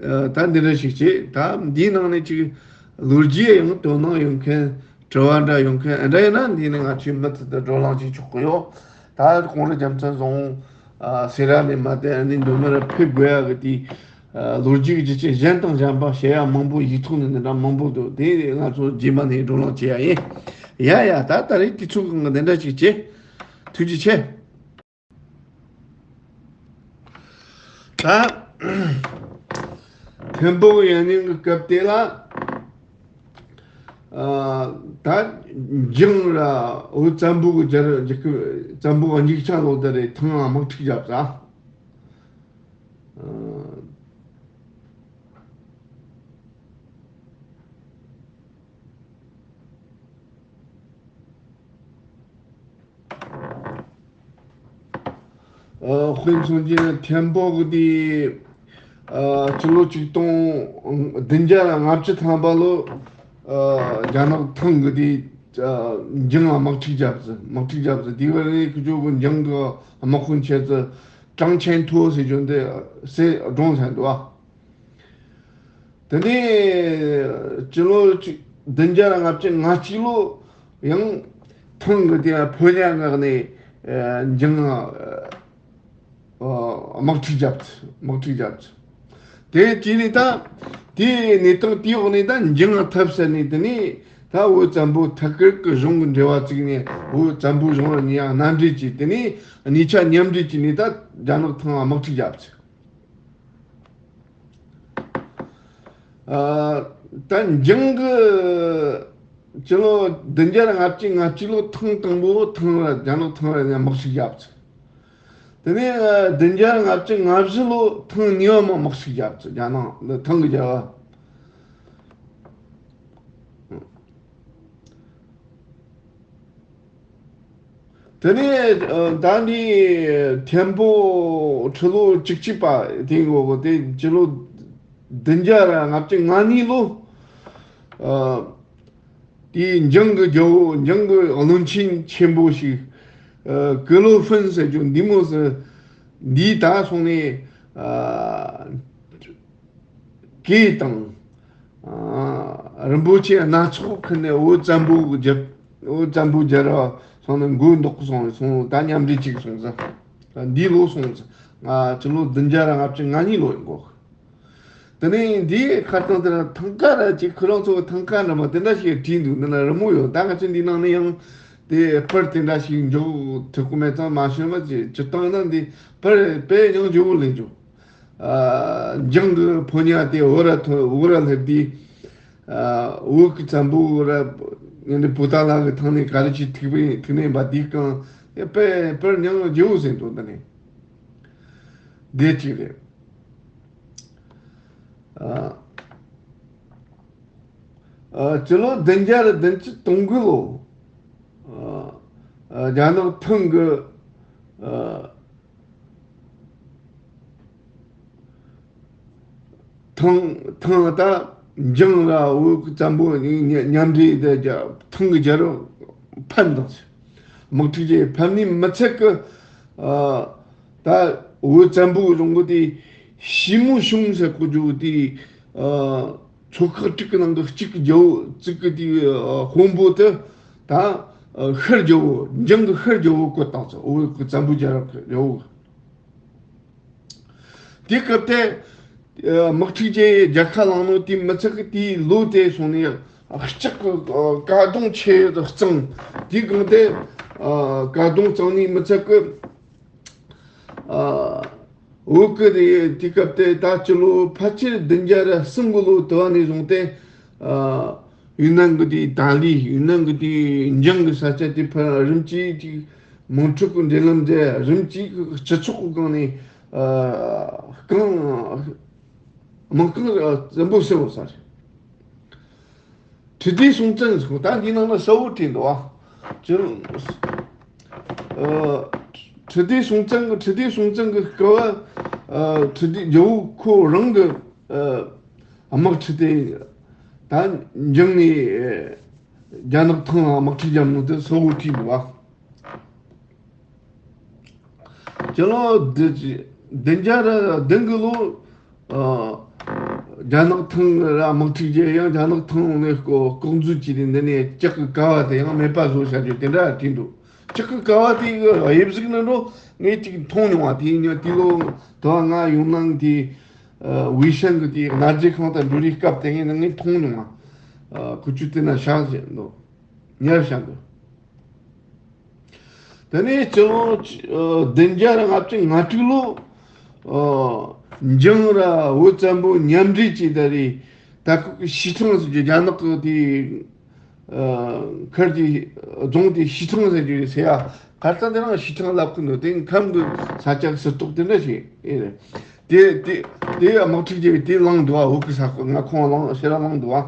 ཨ། ད་འདི་འདྲ་ཞིག་བྱས། ད་འདིའི་ནང་ནས་ཅིག་ལོ་རྒྱུས་ཡང་དོ་སྣང་ཡོད་མཁན། དྲི་བ་འདྲ་ཡོད་མཁན་འདྲ་ཡིན་ན་འདི་ནས་ང་ཚོའི་མུ་མཐུད་དུ་བགྲོ་གླེང་བྱེད་ཆོག་གི་ཡོད། ད་གོང་རི་རྒྱལ་མཚན་བཟང་པོ་ཨ། སེ་ར་ནས་མ་བསྡད་ཨ་ནི་མདོ་སྨད་ཕེབས་དགོས་ཡག་གི་དེ་ཨ། ལོ་རྒྱུས་ཀྱི་རྒྱུ་རྐྱེན་གཞན་དང་གཞན་པ་བཤད་ཡག་མང་པོ་ཡིག་ཐོག་ནས་འདི་འདྲ་མང་པོ་འདུག་དེ་ང་ཚོ་རྗེས་མ་ནས་བགྲོ་གླེང་བྱེད་ཡག་ཡིན། ཡ་ཡ། ད་ད་རེས་དུས་ཚོད་གང་གི་འདི་འདྲ་ཞིག་བྱེད། ཐུགས་རྗེ་ཆེ། ད་ཐེམ་པོ་ཡན་ནིང་གི་སྐབས་དེ་ལ། ཨ། ད་འཇང་ར་བོད་བཙན་པོ་གི་རྒྱལ་རྒྱལ་ཁབ་བཙན་པོ་གི་འཇིགས་ཆགས་ལོག་ད་རེད། ཐང་དམག་འཁྲུག་བརྒྱབ་ས། ཨ། ཨ། དཔེ་མཚོན་གྱི་ཐེམ་པོ་གི་དེ། ཨ། སྤྱི་ལོ་ཆིག་སྟོང་བདུན་བརྒྱ་ལྔ་བཅུ་ཐམ་པ་ལོ། ཨ། རྒྱ་ནག་ཐང་གི་དེ། ཨ། འཇང་དམག་འཁྲུག་བརྒྱབ་ཟིན། དམག་འཁྲུག་བརྒྱབ་ཟིན། དེའི་བར་ནས་ཁི་ཆོ་གི་འཇང་གི་དམག་དཔོན་ཆེ་ཙི་ཀྲང་ཆན་ཐོ་ཟེར་རྒྱུ་འདི་སྲིད་བཀྲོངས་ཟིན་འདུག་ཨ། དེ་ནས་སྤྱི་ལོ་གཅིག་བདུན་བརྒྱ་ལྔ་བཅུ་ང་གཅིག་ལོ་ཡང་ཐང་གི་དེ་ཕོ་ཉ་མངགས་ནས། ཨ། འཇང་ཨ། དམག་འཁྲུག་བརྒྱབ། དམག་འཁྲུག་བརྒྱབ། དེ་བྱས་ནས་ད་དེའི་གནས་སྟངས་དེའི་འོག་ནས་ད་འཇང་ཐབས་ཟད་ནས། དེ་ནས་ད་བོད་བཙན་པོ་ཐད་ཀར་གྱི་གཞུང་གི་འབྲེལ་བ་བཙུགས་ནས་བོད་བཙན་པོའི་གཞུང་ལ་གཉིས་ཀ་མཉམ་འབྲེལ་བྱས། དེ་ནས་གཉིས་ཆ་མཉམ་འབྲེལ་བྱས་ནས་ད་རྒྱ་ནག་ཐང་དམག་འཁྲུག་བརྒྱབ། ཨ། ད་འཇང་གི་སྤྱི་ལོ་བདུན་བརྒྱ་ལྔ་བཅུ་ང་གཅིག་ལོ་ཐེངས་དང་པོ་ཐང་ར་རྒྱ་ནག་ཐང་ར་ནས་དམག་འཁྲུག་བརྒྱབ། དེ་ནས་ཨ། བདུན་བརྒྱ་ལྔ་བཅུ་ང་བཞི་ལོ་ཐེངས་གཉིས་པ་མ་དམག་འཁྲུག་བརྒྱབ། རྒྱ་ནག་ཐང་གི་རྒྱལ་བ། དེ་ནས་ཨ། ད་འདི་ཐེམ་པོ་ཁྲི་ལོ་བཅུ་གཅིག་པ་དེའི་འོག་དེ་སྤྱི་ལོ་བདུན་བརྒྱ་ལྔ་བཅུ་ང་གཉིས་ལོ། ཨ། དེའི་འཇང་གི་རྒྱལ་པོ། འཇང་གི་བློན་ཆེན་ཆེན་པོ་ཞིག་ཨ། ཀི་ལོ་ཧྥིན་ཟེར་རྒྱུ་འདི་མོ་ཟེར། འདི་ད་སོང་ནས། ཨ། གོས་དང་། ཨ། རིན་པོ་ཆེ་སྣ་ཚོགས་ཁུར་ནས་བོད་བཙན་པོའི་རྒྱལ། བོད་བཙན་པོའི་རྒྱལ་རབས་སོང་ནས་མགོ་འདོགས་སོང་སོང་། ད་མཉམ་འབྲེལ་ཅིག་སོང་ཟེར། འདི་ལོ་སོང་ཟེར། ང་སྤྱི་ལོ་བདུན་བརྒྱ་ལྔ་བཅུ་ང་གཉིས་ལོ་ཡིན་གོ། དེ་ནས་འདིའི་ཁ་སང་དེ་ལ་ཐང་ཀ་ར་ཅིག་ཁོ་རང་ཚོ་གི་ཐང་ཀ་འདྲ་མོ་དེ་འདྲ་ཞིག་བྲིས་འདུག་འདི་ན་རི་མོ་ཡོད། ད་ང་ཚོ་འདི་ནང་ནས་ཡང་དེ་པར་དེ་འདྲ་ཞིག་འཇོག་ཐུབ་ཀྱི་མེད་ཙང་མ་ཤོད་མ་བྱེད། སྤྱིར་བཏང་ན་འདི་པར་དཔེ་ཡང་ལྗིད་པོ་ལེན་འཇོག་ཨ། འཇང་གི་ཕོ་ཉ་དེ་བོད་ར་ཐོན། བོད་ར་སླེབས་དུས། ཨ། བོད་ཀྱི་བཙན་པོ་ར་ངན་འདྲེ་པོ་ཏཱ་ལ་གི་ཐང་ནས་ག་རེ་བྱས་ཐུག་པའི་ཐུག་ནས་འབའ་དེའི་སྐབས་དེ་དཔེ་དཔེ་ཡང་ལྗིད་པོ་ཟིན་འདུག་འདི་ནས་དེ་གཅིག་རེད། ཨ། ཨ། སྤྱི་ལོ་བདུན་བརྒྱ་བདུན་ཅུ་དོན་དགུ་ལོ། ཨ། ཨ། རྒྱ་ནག་ཐང་གི། ཨ། ཐང་ཐང་ད་འཇང་ལ་བོད་ཀྱི་བཙན་པོ་མཉམ་འབྲེལ་དེ་རྒྱ་ཐང་གི་རྒྱལ་རབས་ཕམ་དང་། དམག་འཁྲུག་བྱས་ཕམ་ནི་མི་ཚད་ཀྱི། ཨ། ད་བོད་བཙན་པོ་གཞུང་གི་དེ་ཞི་མོ་གཞུང་ཟེར་གོ་རྒྱུ་དེ། ཨ། ཚོ་ཁག་དྲུག་གི་ནང་གི་གཅིག་གི་རྒྱལ་པོ་གཅིག་གི་དེ་དཔོན་པོ་དེ་ད་ཤར་རྒྱལ་པོ། འཇང་གི་ཤར་རྒྱལ་པོ་བསྐོས་བཏང་ཚེ། བོད་ཀྱི་བཙན་པོའི་རྒྱལ་རབས་ཀྱི་རྒྱལ་པོ། དེ་སྐབས་དེ་དམག་འཁྲུག་བྱས་རྒྱལ་ཁ་བླངས་ནོ་དེ་མི་ཚད་ཀྱི་དེའི་ལོ་དེ་སོང་ནས་ལྕགས་ཀྱི་ཀ་གདུང་ཆེ་བཙངས། དེའི་སྒང་དེ་ཀ་གདུང་བཙངས་ནས་མི་ཚད་ཀྱི། ཨ། བོད་ཀྱི་དེ་དུས་སྐབས་དེ་ད་སྤྱི་ལོ་ཕལ་ཆེར་བདུན་བརྒྱ་ར་གསུམ་གི་ལོ་དུ་བ་ནས་བཟུང་སྟེ། ཨ། ཡུན་ནན་གྱི་དེ་ད་ལི་ཡུན་ནན་གྱི་དེ་འཇང་གི་ས་ཆ་དེ་ཕར་རིམ་གྱིས་ཅིག་ དམངས་ཁྲོད་ཀྱི་འབྲེལ་ལམ་དེ་རིམ་གྱིས་སྤྱི་ཚོགས་ཀྱི་སྒང་ནས་ཨ་རྐང་དམངས་རྐང་བཙན་པོ་ཟེར་བ་ས་རེད། ཁྲི་ལྡེ་སྲོང་བཙན་ཟེར་ད་འདི་ནང་ན་གསལ་བོ་བྲིས་འདུག་ཨ། ཅི་ཨ་ཁྲི་ལྡེ་སྲོང་བཙན་གྱི་ཁྲི་ལྡེ་སྲོང་བཙན་གྱི་སྐབས་ཨ་ཁྲི་ལྡེ་རྒྱལ་པོ་ཁོ་རང་གི་ཨ་དམག་ཁྲི་དེ་ད་འགྱིང་ནས་ཨ་རྒྱ་ནག་ཐང་ལ་དམག་འཁྲུག་བརྒྱབ་ནོ་དེ་གསལ་བོ་བྲིས་འདུག་ཨ། སྤྱི་ལོ་བདུན་བདུན་བརྒྱ་ར་བདུན་གི་ལོ། ཨ་རྒྱ་ནག་ཐང་ར་དམག་འཁྲུག་རྒྱག་ཡང་རྒྱ་ནག་ཐང་ནས་ལྐོག་ལྐོག་འཛུལ་གྱིས་ནི་འདི་ནས་ལྕགས་ཀྱི་ཀ་བ་དེ་ཡང་མེད་པ་བཟོ་བྱ་རྒྱུ་དེ་འདྲ་བྲིས་འདུག་ལྕགས་ཀྱི་ཀ་བ་དེ་གི་དབྱིབས་གཟུགས་ནི་འགྲོ་ངས་ཅིག་མཐོང་མྱོང་བ་དེ་ཡིན་ཡང་དེ་ལོ་དུ་བ་ང་ཡུན་ནང་དེ་ཨ་ཝེ་ཤན་གི་དེ་གནའ་རྫས་ཁང་དུ་འགྲོ་རེས་སྐབས་དེ་ངས་ངས་མཐོང་མྱོང་བ། ཨ་ཁུ་ཆུ་དེ་ན་བཞག་བཞག་འདུག་ཉར་བཞག་འདུག་དེ་ནས་སྤྱི་ལོ་ཆ་ཨ་བདུན་བརྒྱ་ར་ལྔ་བཅུ་ང་དྲུག་ལོ། ཨ་འགྱིང་ར་བོད་བཙན་པོ་མཉམ་འབྲེལ་གྱིས་ད་རེས་ད་ཁུག་གི་ཞི་ཁྲང་ཟེར་གྱི་རྒྱ་ནག་གི་དེ་ཨ་མཁར་གྱི་རྫོང་དེ་ཞི་ཁྲང་ཟེར་གྱི་ཟེར་ཡ། གར་སྟངས་དེ་རང་ཞི་ཁྲང་ལབ་གི་འདུག་དེ་ཁམས་གི་ས་ཆ་གི་ཟུར་གཏོགས་དེ་འདྲ་ཞིག་ཨེ་རེད། དེ་དེ་དེ་དམག་འཁྲུག་བྱས་པའི་དེ་བླངས་འདུག་ཨ། བོད་གི་ས་ཁུལ་ང་ཁོང་བླངས་ཕྱིར་བླངས་འདུག་ཨ།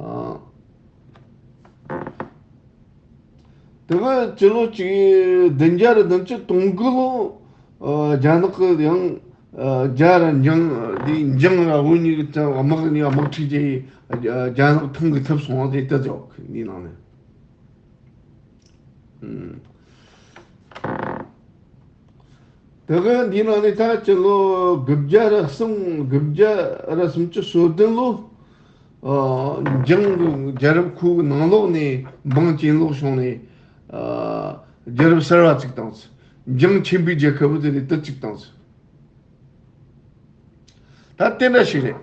ཨ། དེ་ག་སྤྱི་ལོ་གཅིག་བདུན་བརྒྱ་ར་བདུན་ཅུ་དོན་དགུ་ལོ། ཨ་རྒྱ་ནག་གི་ཡང་ཨ་རྒྱ་ར་འགྱིང་དེ་འགྱིང་ར་བོད་གཉིས་ཀྱི་དམག་གཉིས་དམག་འཁྲུག་བྱས་ཨ་རྒྱ་ནག་ཐང་གི་ཐུབ་སོང་བ་དེ་ལྟ་ཅོག་འདི་ནང་ནས། ཨུམ། དེ་ག་འདི་ནང་ནས་ད་སྤྱི་ལོ་དགུ་བརྒྱ་ར་གསུམ་དགུ་བརྒྱ་ར་སུམ་ཅུ་སོ་བདུན་ལོ། ཨ་འགྱིང་གི་རྒྱལ་རབས་ཁུལ་གྱི་ནང་ལོགས་ནས་འབངས་གྱེན་ལོག་བྱུང་ནས་ཨ་རྒྱལ་རབས་གསར་བ་བཙུགས་བཏང་ཟེར། འགྱིང་ཆེན་པོའི་རྒྱལ་ཁབ་དེ་ནས་དུ་བཙུགས་བཏང་ཟེར། ད་དེ་འདྲ་ཞིག་རེད།